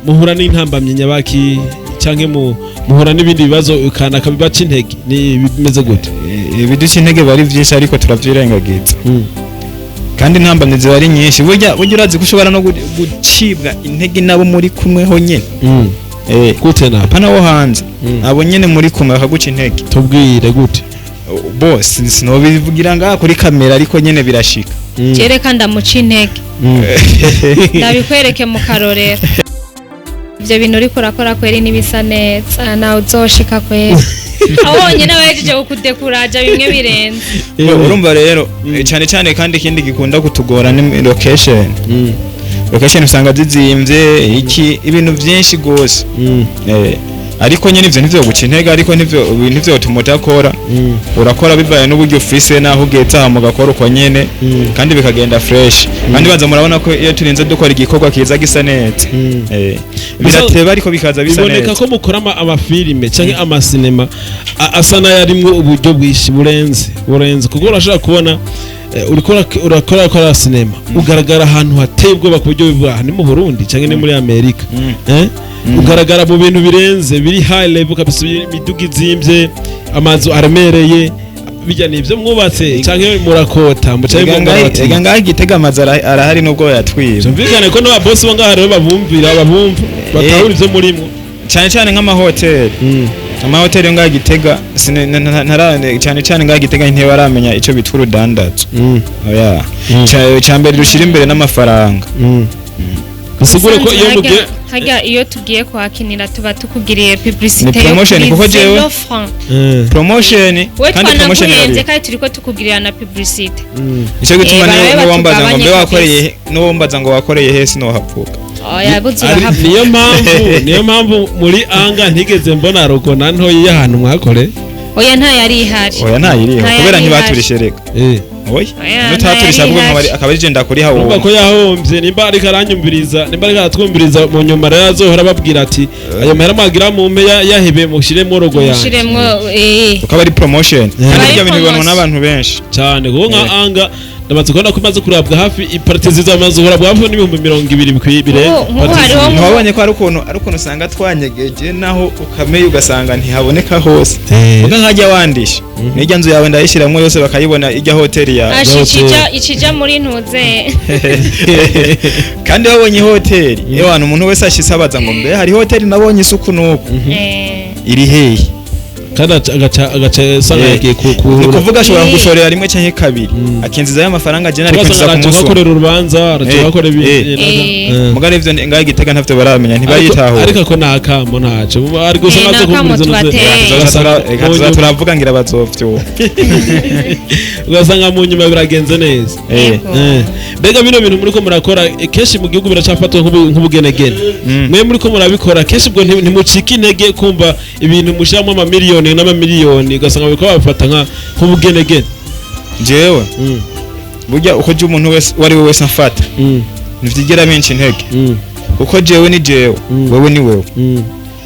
muhura n'intambamyi nyabaki, canke mu muhura n'ibindi bibazo kanaka bibaca intege? Ni bimeze gute? Ibiduca intege bari byinshi, ariko turavyirengagiza. Kandi intambamyi ziba ari nyinshi. Burya urazi ko ushobora no gucibwa intege nabo muri kumwe honyene. Gute na? Apana wo hanze, abo nyene muri kumwe bakaguca intege. Tubwire gute. Bose sinobivugira ngaha kuri kamera, ariko nyene birashika. Jereka ndamuca intege, ndabikwereke mu karorero. Ibyo bintu uriko urakora kweri ntibisa neza, nawe uzoshika kweri aho wonyine abahejeje kukudekuraja bimwe birenze. Urumva rero, cyane cyane kandi ikindi gikunda kutugora ni location. Location usanga zizimvye, iki, ibintu byinshi gose. Ariko nyene ivyo ntivyo guca intege, ariko ntivyo tuma udakora. Urakora bivaye n'uburyo ufise naho ugeze aha, mugakora uko nyene, kandi bikagenda fresh. Kandi baza murabona ko iyo turinze dukora igikorwa kiza gisa neza. Birateba ariko bikaza bisa Biboneka neza. ko mukora amafilime cyangwa amasinema asa n'ayarimwo uburyo bwinshi burenze, kuko urashobora kubona uriko urakora sinema, ugaragara ahantu hateye ubwoba ku buryo bivuga ni mu Burundi cyangwa ni muri Amerika. Ugaragara mu bintu birenze, biri high level kabisa, imiduga izimvye, amazu aremereye. Bijya ni ibyo mwubatse cyangwa murakota mucaye Ega mu ngaha- ega ngaha Igitega amazu arahari nubwo yatwiba. Byumvikane ko n'ababosi bo ngaha rero babumvira, babumva, batahura ivyo murimwo. Cyane cyane nk'amahoteli, amahoteli yo ngaha Gitega cyane cyane ngaha Gitega ntibaramenya icyo bitwa urudandazo. Oya. Ca mbere rushira imbere n'amafaranga. Bisigure ko iyo mugiye Harya iyo tugiye kuhakinira tuba tukugiriye publicité Ni promotion, yo kuko kuri jewe- zero franc. Promotion. We Kandi promotion twanaguhenze irabira. kandi turiko tukugirira na publicité. Nicyo gituma Barabe niwambaza ngo batugabanye mbe wakoreye he, niwambaza ngo wakoreye he, sinohavuga. Oya, buze urahavuga. Niyo mpamvu muri anga ntigeze mbona logo na ntoyi y'ahantu mwakore. Oya, nta yari ihari. Oya, ntayiriho Ntayari kubera ihari. ntibaturishe reka. Oya, Oya, nutaturisha ntayari ahubwo ihari. akaba ari je ndakuriha Urumva ko wowe. yahombye. Nimba ariko aranyumviriza, nimba ariko aratwumviriza, mu nyuma rero azohora ababwira ati ayo mahera mwagira mumpe yahebe mushyiremo logo yanjye. Mushiremwo. Ukaba ari promotion kandi Aba ari ibyo bintu bibonwa promotion. n'abantu benshi. Cyane, kuko nka anga ndamaze kubona ko imaze kurabwa hafi iparite zizamaze kurabwa hafi n'20,000 bikwiye birenga. Nk'ubu hariho Ntiwabonye ko ari ukuntu usanga twanyegeje naho ukamenya ugasanga ntihaboneka hose? Muga nkajya wandisha n'ijya nzu yawe ndayishyiramo yose bakayibona, ijya hoteli yawe. Asha. Hoteli. Ikija muri ntuze. Kandi wabonye hoteli ewana, umuntu wese ashitse abaza ngo mbe hari hoteli nabonye isuku nuku, iri hehe? Kandi agaca usanga yagiye ku Ni ukuvuga ashobora kugushorera rimwe cyangwa kabiri, akinjizayo amafaranga agena ari ugasanga kwinjiza ku araca munsi umwe. kuhakorera urubanza, araca kuhakora ibintu. Mugabo ivyo ngaho igitega ntavyo baramenya, ntibayitahura. Ariko ako ni akamo, ntaco ari gusa Ni maze akamo kumviriza. tubateye. Reka tuza turavuga ngira bazovyuha. Ugasanga mu nyuma biragenze neza. Yego. Mbega bino bintu muriko murakora, kenshi mu gihugu biracafatwa nk'ubugenegene. Mwe muriko murabikora kenshi, ubwo ntimucika intege kumva ibintu mushyiramo amamiliyoni n'amamiliyoni, ugasanga bariko babifata nk'ubugenegene? Jewe burya uko je umuntu wese uwo ari we wese amfata ntivyigera binca intege, kuko jewe ni jewe, wewe ni wewe.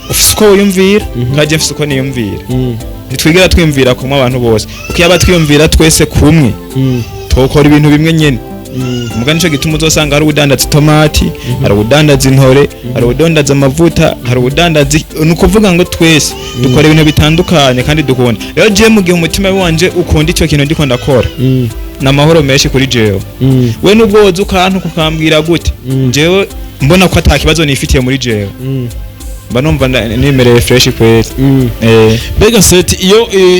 Ufise uko wiyumvira, kaje mfise uko niyumvira. Ntitwigera twiyumvira kumwe abantu bose, kuko iyo twiyumvira twese kumwe twokora ibintu bimwe nyene. Muga nico gituma uzosanga hari uwudandaza itomati, hari uwudandaza intore, hari uwudandaza amavuta, hari uwudandaza, ni ukuvuga ngo twese dukora ibintu bitandukanye kandi dukunda. Rero jewe mu gihe umutima wanje ukunda ico kintu ndiko ndakora, ni amahoro menshi kuri jewe. We nubwo woza ukantu kukambwira gute, jewe mbona ko ata kibazo nifitiye muri jewe, mba numva nimereye fresh kweli. Mbega Seti,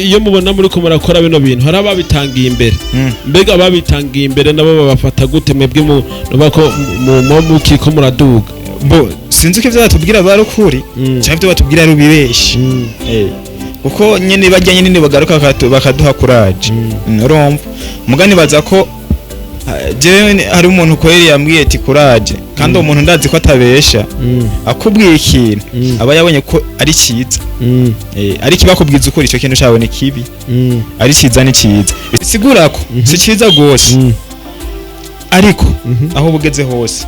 iyo mubona muriko murakora bino bintu hari ababitangiye imbere, mbega ababitangiye imbere nabo babafata gute, mwebwe mu nuba ko mu mukiko muraduga? Bo sinzi ko ivyo batubwira bari ukuri canke ivyo batubwira ari ubibeshi. Kuko nyene bajya nyene bagaruka bakaduha courage. Urumva mugani baza ko jewe hari umuntu kweri yambwiye ati courage, kandi uwo muntu ndazi ko atabesha. Akubwiye ikintu aba yabonye ko ari cyiza. Ariko ibakubwiza ukuri, ico kintu cabone kibi, ari cyiza ni cyiza, bisigura ko si cyiza gose. Ariko aho bugeze hose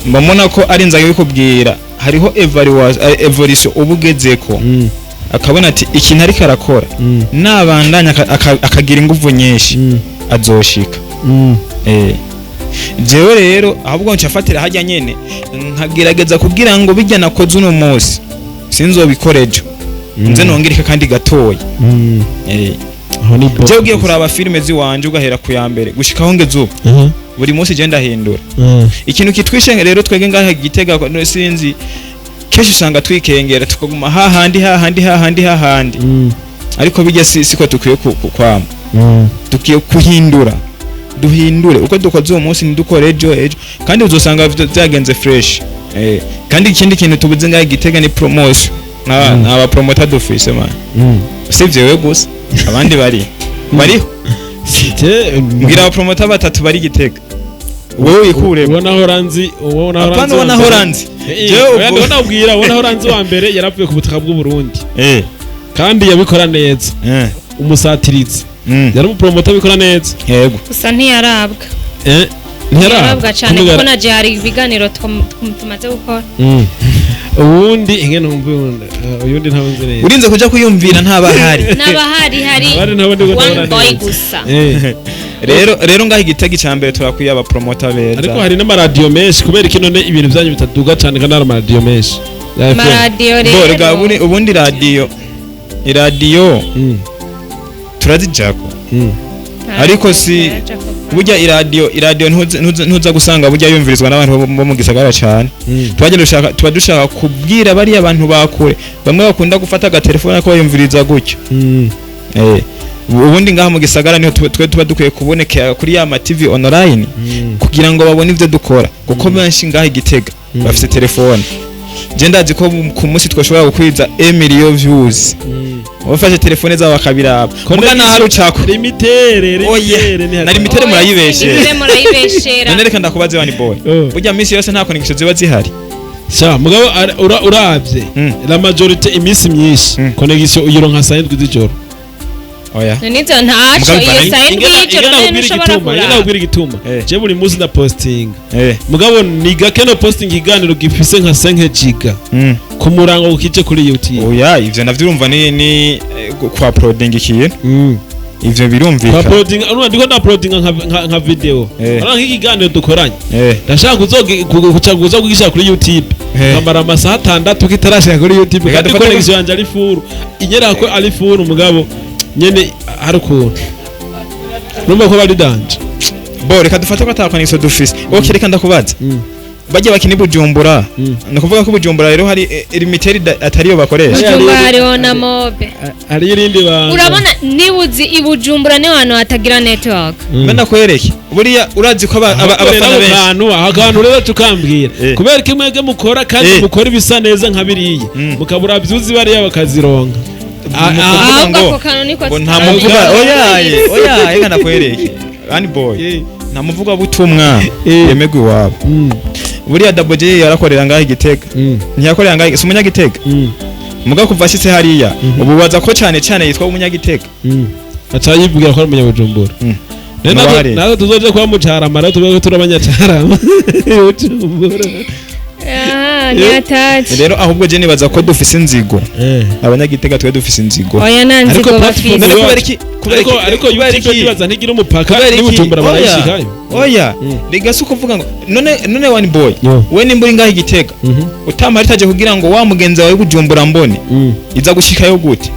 mbona ko ari inzara bikubwira, hariho evolution uba ugezeko, akabona ati ikintu ariko arakora nabandanya akagira inguvu nyinshi azoshika. Jewe rero ahubwo ncafatira hajya nyene nkagerageza kugira ngo bijya nakoze uno munsi sinzobikora ejo, nze nongereka kandi gatoya. Aho ni bo. Jewe ugiye kuraba filime ziwanje ugahera ku ya mbere gushikaho ngeze ubu, buri munsi je ndahindura. Ikintu kitwishe rero twege ngaha Gitega no sinzi, kenshi usanga twikengera tukaguma hahandi hahandi hahandi hahandi, ariko bijya si siko dukwiye kwama. Dukwiye kuhindura, duhindure uko dukoze uwo munsi ntidukore ejo ejo, kandi uzosanga byagenze fresh. Kandi ikindi kintu tubuze ngaha Gitega ni promotion. Nta ba promoter dufise man, usibye wewe gusa, abandi bari bariho. Site. Mbwira aba promoter batatu bari Gitega, wewe wikuremo. Ubona horanzi, ubona horanzi. Apana, ubona horanzi. Jewe Oya, ndabona ubwira ubona horanzi wa mbere yaravuye ku butaka bw'u Burundi kandi yabikora neza. Umusatirizi yari umupromoter abikora neza. Yego. Gusa ntiyarabwa. Ntiyarabwa. Ntiyarabwa cyane, kuko naje hari ibiganiro tumaze gukora. Ubundi ingene numva uyundi ntawe nzi neza. Urinze kuja kwiyumvira ntabahari. N'abahari hari Abari nabo ndiko one ndabona boy neza. gusa. Rero ngaho Igitega icya mbere turakwiye aba promoter beza. Ariko hari n'amaradiyo menshi, kubera iki none ibintu byanyu bitaduga cyane kandi hari amaradiyo menshi ya FM? Amaradiyo bo rega rero ubundi radiyo iradiyo turazijako, ariko si burya iradiyo ntuza gusanga burya yumvirizwa n'abantu bo mu gisagara cyane. Tubagenda dushaka, tuba dushaka kubwira bariya bantu bakure, bamwe bakunda gufata agatelefone ko bayumviriza gutyo. Ubundi ngaha mu gisagara niho twe tuba dukwiye kuboneka kuri ya ma TV online kugira ngo babone ivyo dukora, kuko benshi ngaha i Gitega bafite telefone. Je ndazi ko ku munsi twashobora gukwiza 1 million views, bafashe telefone zabo bakabiraba, muga naho rucako. Limitere. Oya, limitere ni na limitere murayibeshera. Limitere murayibeshera. None reka ndakubaze, One Boy, burya minsi yose nta connection ziba zihari? Sha mugabo uravye la majorité, iminsi myinshi connexion uyironka saa 7 z'ijoro. Oya. None ivyo ntaco. Mugabo Iyo saa 7 y'ijoro none ntushobora Ingena kuraba. kubwira igituma. Je buri munsi ndapostinga, mugabo ni gake no posting ikiganiro gifise nka 5 giga ku murango ukije kuri YouTube. Oya, ivyo navyo urumva ni kwa uploading ikintu, ivyo birumvikana. Kwa uploading, urumva ndiko nda uploadinga nka video. Urabona nk'ikiganiro dukoranye, ndashaka kuzoga kuza kugishyira kuri YouTube, nkamara amasaha 6 kitarashika kuri YouTube, Reka kandi dufate connexion yanje ari full, inyera ko ari full, mugabo nyene hari ukuntu urumva ko bari danger. Bo reka dufate ko ata connexion dufise. Okay, reka ndakubaza, bajya bakina i Bujumbura, ni ukuvuga ko i Bujumbura rero hari Lumitel atariyo bakoresha? Bujumbura hariho na mobe. Hari irindi banga. Urabona niba uzi i Bujumbura niho hantu hatagira network. Mbe ndakwereke, buriya urazi ko abafana benshi Ahantu aho kantu rero tukambwira, kubera ko mwebwe mukora kandi mukora ibisa neza nka biriya, mukabura byuzi bariya bakazironka. Ni ukuvuga Ahubwo ngo ako kantu niko ngo nta tutaramenya. muvuga, oyaye oyaye, reka ndakwereke, One Boy, nta muvuga butumwa yemegwa iwabo. Buriya Double J yarakorera ngaho i Gitega, ntiyakorera ngaho, si umunyagitega? Muga kuva ashitse hariya, ubu baza ko cyane cyane yitwa umunyagitega. Aca yibwira ko ari umunyabujumbura. Rero N'abahari. Natwe tuzoje kuba mu Carama, rero tuvuge ko turi abanyacarama, Bujumbura. Ah, ni ataci. Rero ahubwo je nibaza ko dufise inzigo, abanyagitega twe dufise inzigo. Oya, nta Ariko nzigo platform bafise. None kubera iki, kubera Ariko iki, ariko kubera YouTube iki? ndibaza ntigira umupaka. Kubera iki? N'ibujumbura Oya, barayishikayo. oya, rega si ukuvuga ngo none One Boy, Yo. we nimba uri ngaho i Gitega utamara itaje kugira ngo wa mugenzi wawe w'Ibujumbura mbone, iza gushikayo gute?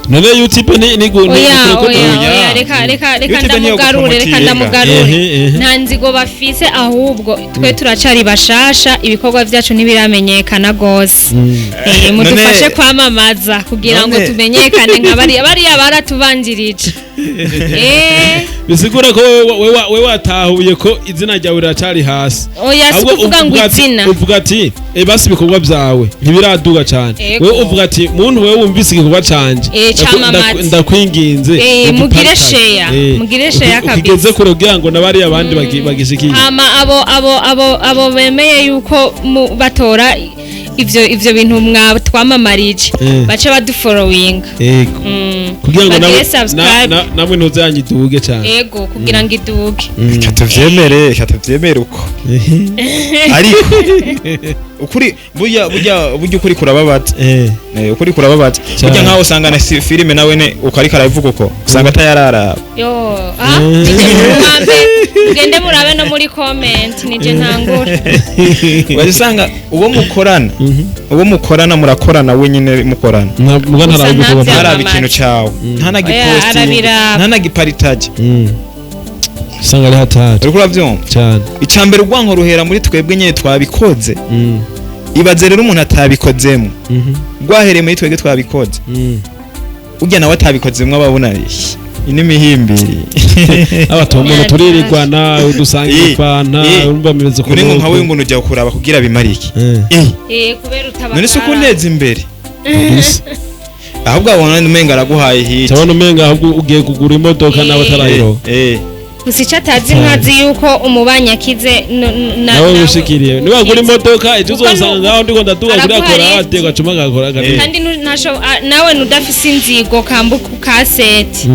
None YouTube ni Oya, oya. Oya. Oya, reka reka reka, YouTube niyo ndamugarure, reka gupromotinga. ndamugarure. Ehe, ehe. Nta nzigo bafise, ahubwo twe turacari bashasha, ibikorwa byacu ntibiramenyekana gose. Mudufashe kwamamaza kugira ngo tumenyekane nka bariya, bariya baratubanjirije. Bisigura ko wewe watahuye ko izina ryawe riracari hasi. Oya, si Ahubwo kuvuga ngo uvuga ati- izina. Uvuga ati basi ibikorwa byawe ntibiraduga cyane. Ego. Wewe uvuga ati muntu wewe wumvise igikorwa canje, Camamaze. ndakwinginze, Mugire ugipartage. share, mugire share kabisa. Ukigeze kure kugira ngo n'abariya abandi bagishikiye. Hama abo bemeye yuko batora ivyo bintu twamamarije, bace badufollowinga. Yego, kugira ngo Bagire subscribe. namwe ntuzanyu iduge cyane. Ego, kugira ngo iduge. Reka tuvyemere, reka tuvyemere uko, ariko ukuri burya ukuri kurababaza. Ukuri kurababaza. Cyane. Burya nkaho usanga na filime nawe ne ukariko aravuga uko usanga atayararaba. Yo, ah, nije mwambe mugende murabe no muri comment, nije ntangura. Uraza usanga uwo mukorana murakorana, wenyine mukorana, Muga Gusa ntaraba ibikorwa ntabyo. byawe. ntaraba ikintu cawe, ntanagipostinge, Arabiraba. ntanagiparitaje. Usanga ari hatari. Uriko uravyumva? Cyane. Icambere, urwanko ruhera muri twebwe nyene twabikoze. Ibaze rero umuntu atabikozemo. Rwahereye muri twebwe twabikoze, urya nawe atabikozemwo ababona n'imihimbiri. Abatuye umuntu turirirwana dusanga ifanta, urumva bimeze Muri ngo nka wewe ngo ujya kuraba kugira bimare iki? Kubera utabagara. None se ukuneza imbere, ahubwo abona umenga araguhaye hit. Cyabona umenga ahubwo ugiye kugura imodoka nawe atarayironka. Gusa icyo atazi, nkazi yuko umubanyi akize Nawe wishikiriye niba gura imodoka ejo Kuko uzosanga ngaho ndiko ndaduga kuri araguha akora lift. ate gacuma gakora Kandi nawe nudafise inzigo kambuka kaseti,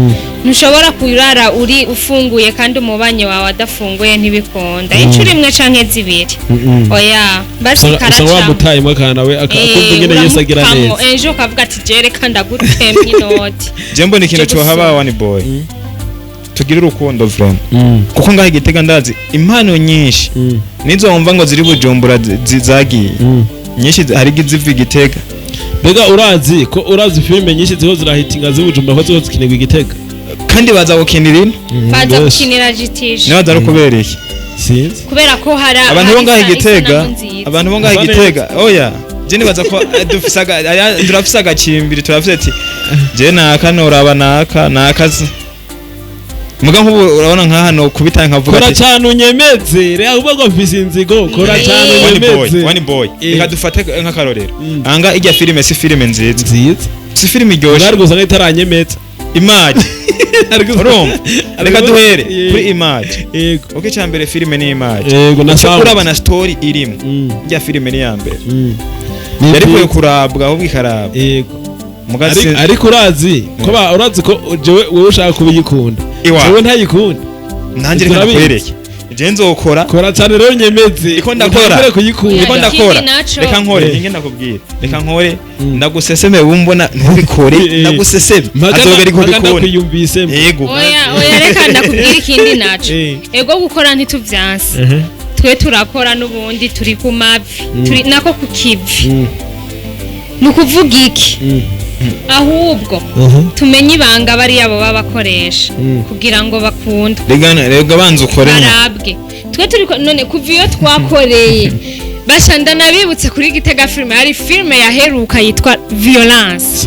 ntushobora kurara uri ufunguye kandi umubanyi wawe adafunguye, ntibikunda inshuro imwe canke zibiri, oya, basi usanga karaca. wamutayemo akana we akumva ingene Yesu agira Uramukamo, neza. Ejo ukavuga ati jere kandi ndagutemye inoti. Je mbona ikintu Cyo cohaba, gusoma. One Boy, tugire urukundo vraiment, kuko ngaho igitega ndazi impano nyinshi nizo wumva ngo ziri Bujumbura zagiye nyinshi hari iziva igitega. Mbega urazi ko urazi filime nyinshi ziriho zirahitinga z'Ibujumbura ko ziriho zikinirwa igitega? Kandi baza gukinira ino. Baza Yes. gukinira jitije. Nibaza ari ukubera iki? Sinzi. Kubera ko hari Abantu bo ngaho hari igitega, isanamu nziza. abantu bo ngaho Basa igitega, oya. Je nibaza ko dufise turafise agacimbiri, turafise ati je naka noraba naka nakazi muga nk'ubu urabona nka hano kubita nkavuga Kora ati cyane unyemeze, reka kuvuga ngo mfise inzigo, kora cyane One boy, unyemeze. one boy. Reka dufate nk'akarorero. Anga ijya filime si filime nziza? Nziza. Si filime iryoshe? Bari gusa itaranyemeza. Image, urumva, reka duhere kuri image. Yego. Uko icya mbere filime ni image. Yego, na Icyo sound. uraba na story irimo. Ijya filime ni iya mbere yari ikwiye kurabwa, ahubwo ikarabwa. Yego. Muga Ariko urazi ko urazi ko jewe wewe ushaka kubiyikunda, Iwa. jewe ntayikunda. Nanjye reka Turabizi. ndakwereke, je nzokora. Kora cyane rero nyemeze. Iko ndakora. Utangure kuyikunda. Niko Oya, ndakora. ikindi naco. Reka nkore. Ninge ndakubwira, reka nkore, ndaguseseme, wumbona ntubikore. Ndaguseseme. Azogera Mpaka ikubikore. ndakwiyumvisemo. Yego. Oya, oya, reka ndakubwira ikindi naco. Ego, gukora ntituvyanse, twe turakora n'ubundi turi ku mavi, turi nako ku kivi. Ni ukuvuga iki? Ahubwo tumenye ibanga bariya baba bakoresha kugira ngo bakundwe. Rega rega, banza ukore nyuma. Barabwe. Twe turi none kuva iyo twakoreye basha, ndanabibutse kuri Gitega filime, hari filime yaheruka yitwa Violence.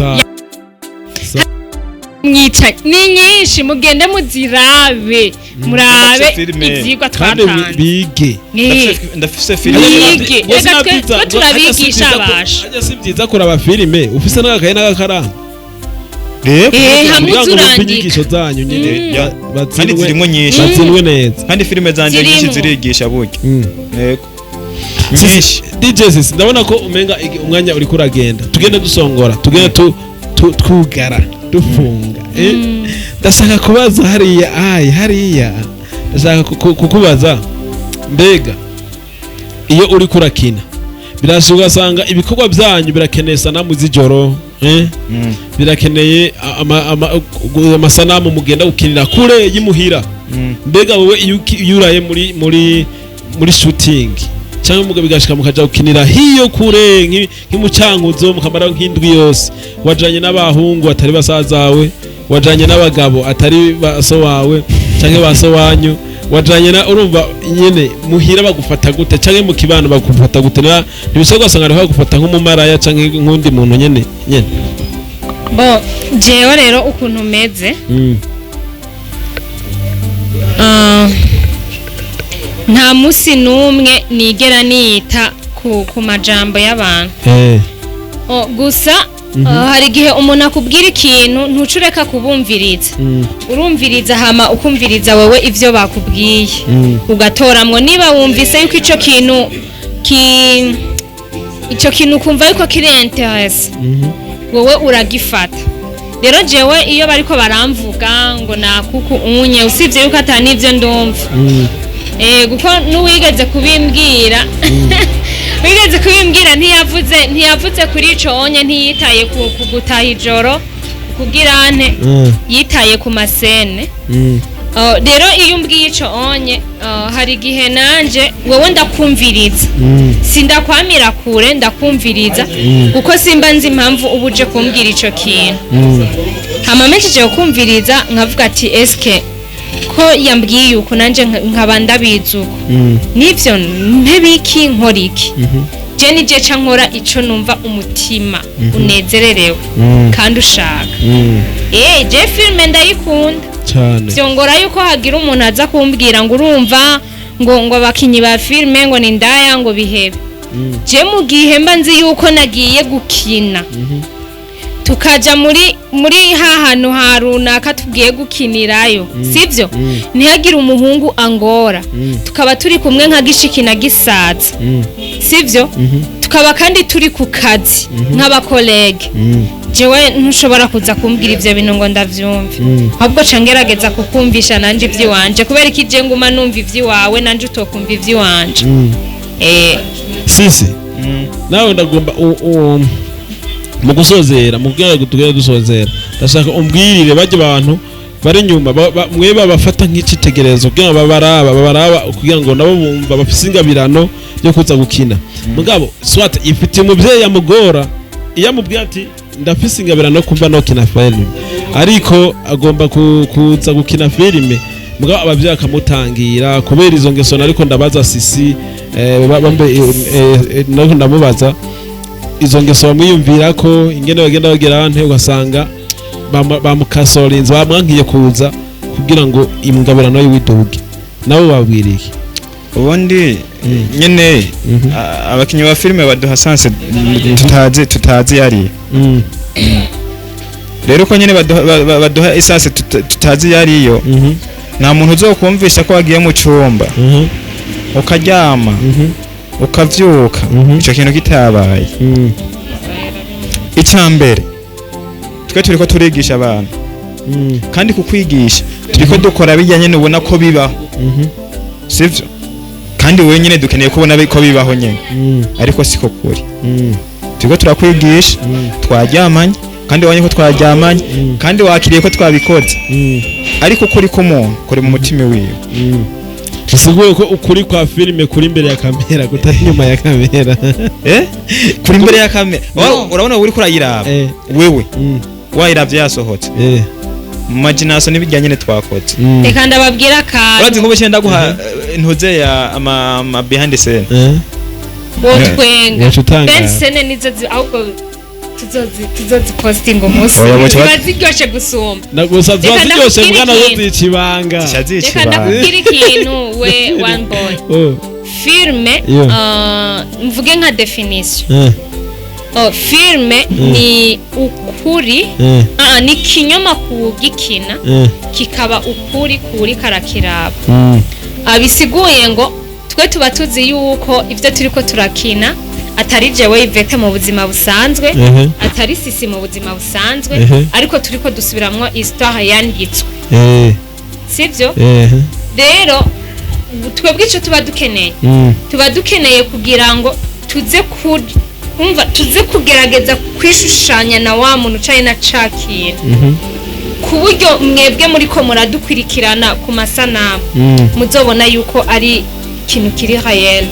Mwicaye ni nyinshi, mugende muzirabe, murabe Ndafise filime. ivyigwa Kandi twatanze. bige. Ndafise filime. Bige. Ngo Reka sinabyiza- twe turabigisha abasha. Harya si byiza kuraba filime ufise n'agakaye n'agakaramu? Rero Hamwe Kugira ngo bumve uzurandika. inyigisho zanyu nyine. Ya, kandi Batsindwe, zirimo nyinshi. batsindwe neza. Kandi filime zanjye nyinshi Zirimo. zirigisha burya. Yego, Sisi, nyinshi. DJ Sisi, ndabona ko umenga umwanya uriko uragenda, tugende dusongora, tugende twugara dufunga. Ndashaka kubaza hariya, ai hariya ndashaka kukubaza, mbega iyo uriko urakina birashika ugasanga ibikorwa byanyu birakeneye sanamu z'ijoro, eh? Birakeneye amasanamu mugenda gukinira kure y'imuhira. Mbega wowe iyo uraye muri shooting cyangwa bigashika mukaja gukinira hiyo kure nk'imucankuzo, mukamara nk'indwi yose, wajanye n'abahungu atari basazawe, wajanye n'abagabo atari baso wawe cyangwa baso wanyu, wajanye na urumva nyene, muhira bagufata gute cyangwa mu kibano bagufata gute? Na ntibisabwa ugasanga ariho bagufata nk'umumaraya cyangwa nk'undi muntu nyene nyene. Bo jewe rero ukuntu meze, nta musi n'umwe nigera niyita ku majambo y'abantu. Oh, gusa hari igihe umuntu akubwira ikintu ntucureka kubumviriza. Urumviriza, hama ukumviriza wewe ivyo bakubwiye, ugatoramwo niba wumvise yuko ico kintu ki ico kintu ukumva yuko kiri intéressant, wowe uragifata. Rero jewe iyo bariko baramvuga ngo nakuku unye, usibye yuko ata n'ivyo ndumva, kuko n'uwigeze kubimbwira, wigeze kubimbwira ntiyavuze kuri ico onye, ntiyitaye ku gutaha ijoro kugira ante, yitaye ku ma scènes. Rero iyo umbwiye ico onye, hari igihe nanje wowe ndakumviriza, sindakwamira kure, ndakumviriza kuko simba nzi impamvu uba uje kumbwira ico kintu. Hama mpejeje kukumviriza nkavuga ati eske ko yambwiye uko, nanje nkaba ndabizi uko, nivyo mpebiki, nkora iki? Je nije ca nkora ico numva umutima unezererewe kandi ushaka. Je filime ndayikunda. Cyane. Vyongora yuko hagira umuntu aza kumbwira ngo urumva ngo abakinyi ba filime ngo ni ndaya, ngo bihebe. Je mu gihe mba nzi yuko nagiye gukina, tukaja muri ha hantu ha runaka tugiye gukinirayo, sivyo, ntihagire umuhungu angora, tukaba turi kumwe nka gishiki na gisaza, sivyo, tukaba kandi turi ku kazi nk'aba collègues, jewe ntushobora kuza kumbwira ivyo bintu ngo ndavyumve. Ahubwo ca ngerageza kukumvisha nanje ivy'iwanje, kubera iki je nguma numva ivy'iwawe nanje utokumva ivy'iwanje? Sisi, nawe ndagomba mu gusozera, mu kugira ngo tugende dusozera, ndashaka umbwirire bajya abantu bari inyuma mwe babafata nk'icitegererezo kugira ngo babaraba kugira ngo nabo bumva bafise ingabirano yo kuza gukina. Mugabo swat ifitiye umuvyeyi amugora iyo amubwiye ati ndafise ingabirano yo kumva nokina filime, ariko agomba kuza gukina filime, mugabo abavyeyi akamutangira kubera izo ngeso. Ariko ndabaza Sisi, bambe, nariko ndamubaza. Izo ngeso bamwiyumvira ko ingene bagenda bagera ahantu ugasanga bamukasorinze, bamwankiye kuza kugira ngo ingabirano yiwiduge, nabo babwiriye. Ubundi nyene abakinyi ba filime baduha sanse tutazi yari. Rero ko nyene baduha isanse tutazi yariyo, nta muntu uzokumvisha ko wagiye mu cumba ukaryama ukavyuka ico kintu kitabaye. Ica mbere, twe turiko turigisha abantu, kandi kukwigisha turiko dukora bijya nyene ubona ko bibaho, sivyo? Kandi wewe nyene dukeneye kubona ko bibaho nyene, ariko siko kuri. Turiko turakwigisha, twaryamanye kandi wabonye ko twaryamanye, kandi wakiriye ko twabikoze, ariko ukuri k'umuntu kuri mu mutima wiwe. Bisiguye ko ukuri kwa filime kuri imbere ya kamera, kutari inyuma ya kamera. Kuri imbere ya kamera. Urabona uriko urayiraba, wewe wayiravye yasohotse, mu majinaso n'ibijya nyene twakoze. Reka ndababwira akantu. Urazi nk'ubu cyenda guha ntuze ya ama behind the scene. Wotwenga. Waca utangara. Ben sene nizo ahubwo tuzozipostinga umunsi Oya, ziba ziryoshe gusumba. Na gusa ziba Reka ziryoshe ndakubwira mbwa nazo ikintu. zica ibanga. Zica zica Reka ibanga. ndakubwira ikintu, we one boy. Oh. Filme, mvuge nka definition. Oh, filme ni ukuri, ni kinyoma kugikina, kikaba ukuri kuri karakiraba. Abisiguye ngo twe tuba tuzi yuko ibyo turiko turakina atari jewe Yvette mu buzima busanzwe, atari Sisi mu buzima busanzwe, ariko turiko dusubiramwo histoire yanditswe, sivyo? Rero twebwe ico tuba dukeneye, tuba dukeneye kugira ngo tuze ku umva, tuze kugerageza kwishushanya na wa muntu ucaye na ca kintu, ku buryo mwebwe muriko muradukurikirana ku masanamu muzobona yuko ari ikintu kiri réel.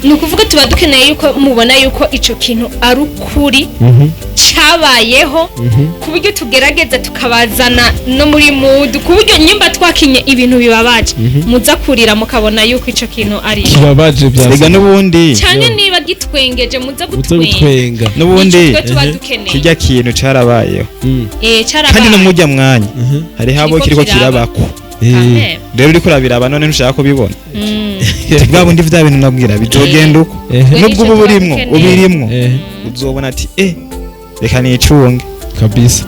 Ni ukuvuga tuba dukeneye yuko mubona yuko ico kintu ari ukuri cyabayeho, ku buryo tugerageza tukabazana no muri mood, ku buryo nyimba twakinye ibintu bibabaje muza kurira mukabona yuko ico kintu ari Kibabaje bya Rega n'ubundi canke niba gitwengeje muza muze gutwenga. gutwenga. N'ubundi Nico twe tuba dukeneye. kirya kintu carabayeho, Carabaye. kandi no mujya mwanya hariho abo Kiriko kiriko kiraba. kirabako. Amen. Rero uriko urabiraba none ntushaka kubibona. Bwa bundi vya bintu nabwira bizogenda uko. Twe Nubwo nico uba tuba uburimwo dukeneye. ubirimwo, uzobona ati reka nicunge. Kabisa.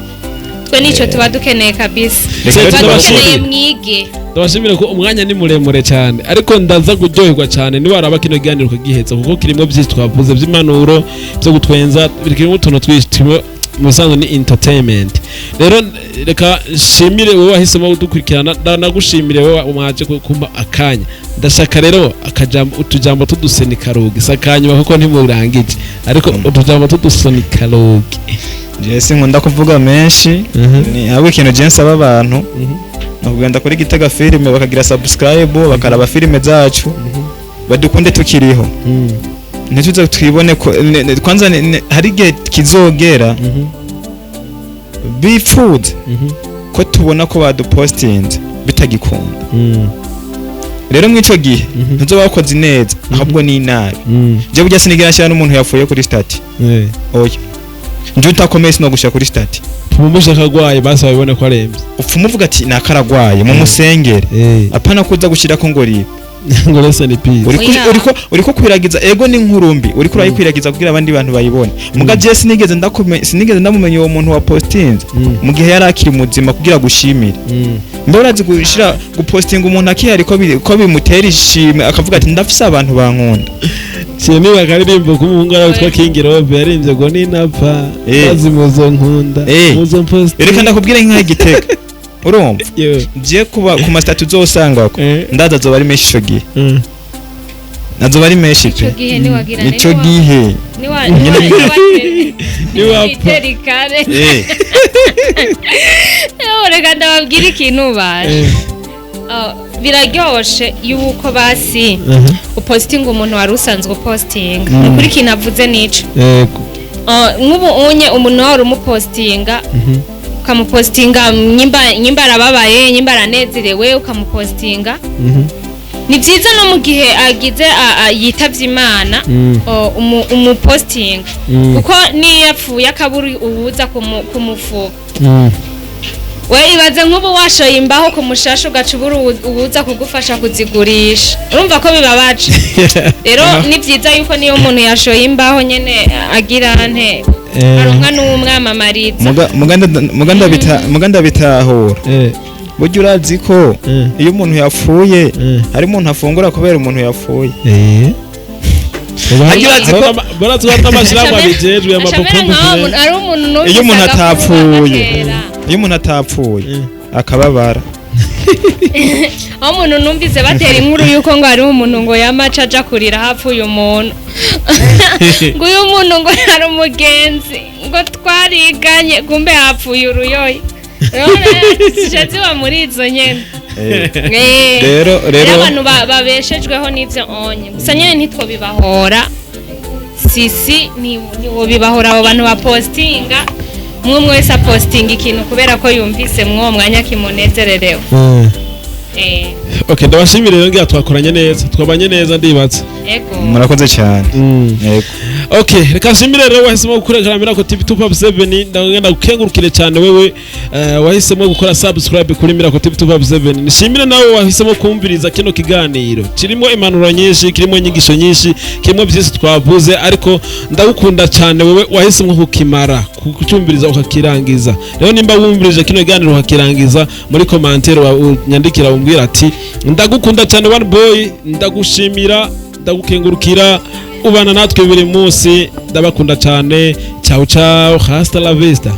Twe nico tuba dukeneye kabisa. Reka Twe Tuba rero dukeneye tubashimire. mwige. Ndabashimira ko umwanya ni muremure cyane, ariko ndaza kuryoherwa cyane niwaraba kino kiganiro ukagiheza, kuko kirimo byinshi twavuze by'impanuro, byo gutwenza, kirimo utuntu twinshi turimo. Mu bisanzwe ni entertainment. Rero reka nshimire wowe wahisemo kudukurikirana, ndanagushimire wowe mwaje kumpa akanya. Ndashaka rero akajambo, utujambo tudusenikarugi sakanyuma, kuko ntimurangije, ariko utujambo tudusenikarugi. Jewe sinkunda kuvuga menshi. Ni ahubwo ikintu je nsaba abantu ni ukugenda kuri Gitega Filime, bakagira subscribe, bakaraba filime zacu, badukunde tukiriho, ntituze twibone ko kwanza hari igihe kizogera bipfuze ko tubona ko badupostinze bitagikunda. Rero mw'ico gihe ntuzoba wakoze neza, ahubwo ni inabi. Je burya sinigera nshyira n'umuntu yapfuye kuri statut. Oya, nje utakomeye sinogushira kuri statut. Tumumushe akagwaye basi babibone ko arembye. Upfa umuvuga ati nakaragwaye mu musengere, apana kuza gushirako ngo ribe Ngo rest in peace. Uriko Oya. uriko kwiragiza ego ni nkurumbi, uriko urayikwiragiza kugira abandi bantu bayibone. Muga je sinigeze ndamumenya uwo muntu wa postinze mu gihe yari akiri muzima kugira gushimire. Mbe urazi gushira gupostinga umuntu akihari ko bimutera ishimwe, akavuga ati ndafise abantu bankunda? Niba akaririmbo k'umuhungu ari witwa King Robe yaririmbye ngo ninapfa maze muzo nkunda muzo mpost. Reka ndakubwire nk'aho Igitega, urumva, Yo. je kuba ku ma statut uzosangako, ndaza azoba ari menshi ico gihe, azoba ari menshi Ico pe. gihe niwagira Ico gihe Niwapfa. Niwiterikare. Reka ndababwira ikintu baje. Biraryoshe yuko basi upostinga umuntu wari usanzwe upostinga. Ni ukuri ikintu avuze nico. Yego. Nk'ubu unye umuntu wari umupostinga, ukamupostinga nyimba arababaye, nyimba aranezerewe, ukamupostinga. Ni byiza no mu gihe agize yitavye Imana, umupostinga, kuko niyo yapfuye akabura uwuza kumufuka. We ibaze nk'ubu washoye imbaho ku mushasha, ugaca ubura uwuza kugufasha kuzigurisha, urumva ko bibabaje. Rero ni byiza yuko niyo umuntu yashoye imbaho nyene agira nte, aronka n'uwumwamamariza. Muga ndabitahura. Burya urazi ko iyo umuntu yapfuye, hari umuntu afungura kubera umuntu yapfuye. Harya urazi ko Barazi ko n'amashyirahamwe abijejwe. Acamera nkaho ari umuntu numvise iyo umuntu agakuru atapfuye, bagatera. iyo umuntu atapfuye akababara. Aho umuntu numvise batera inkuru yuko ngo hariho umuntu ngo yamaca aja kurira hapfuye umuntu, ngo uyu muntu ngo yari umugenzi, ngo twariganye, kumbe hapfuye uruyoyi. Rero ziba muri izo nyene. Rero rero rero abantu babeshejweho n'ivyo onye gusa nyene ntitwobibahora, sisi ntiwobibahora. Abo bantu bapostinga, umwe umwe wese apostinga ikintu kubera ko yumvise mw'uwo mwanya kimunezererewe. Okay, ndabashimire rero, ngira twakoranye neza, twabanye neza, ndibatse. Ego. Murakoze cyane, yego. Okay, reka nshimire rero wahisemo gukurikirana Miracle TV 257. Ndagenda gukengurukire cyane wewe wahisemo gukora subscribe kuri Miracle TV 257. Nishimire nawe wahisemo kumviriza kino kiganiro kirimo impanuro nyinshi, kirimo inyigisho nyinshi, kirimo byinshi twavuze, ariko ndagukunda cyane wewe wahisemo kukimara kucyumviriza ukakirangiza. Rero nimba wumvirije kino kiganiro ukakirangiza, muri commentaire unyandikira umbwira ati: "Ndagukunda cyane one boy, ndagushimira, ndagukengurukira ubana natwe buri munsi." Ndabakunda cyane. Ciao ciao, hasta la vista.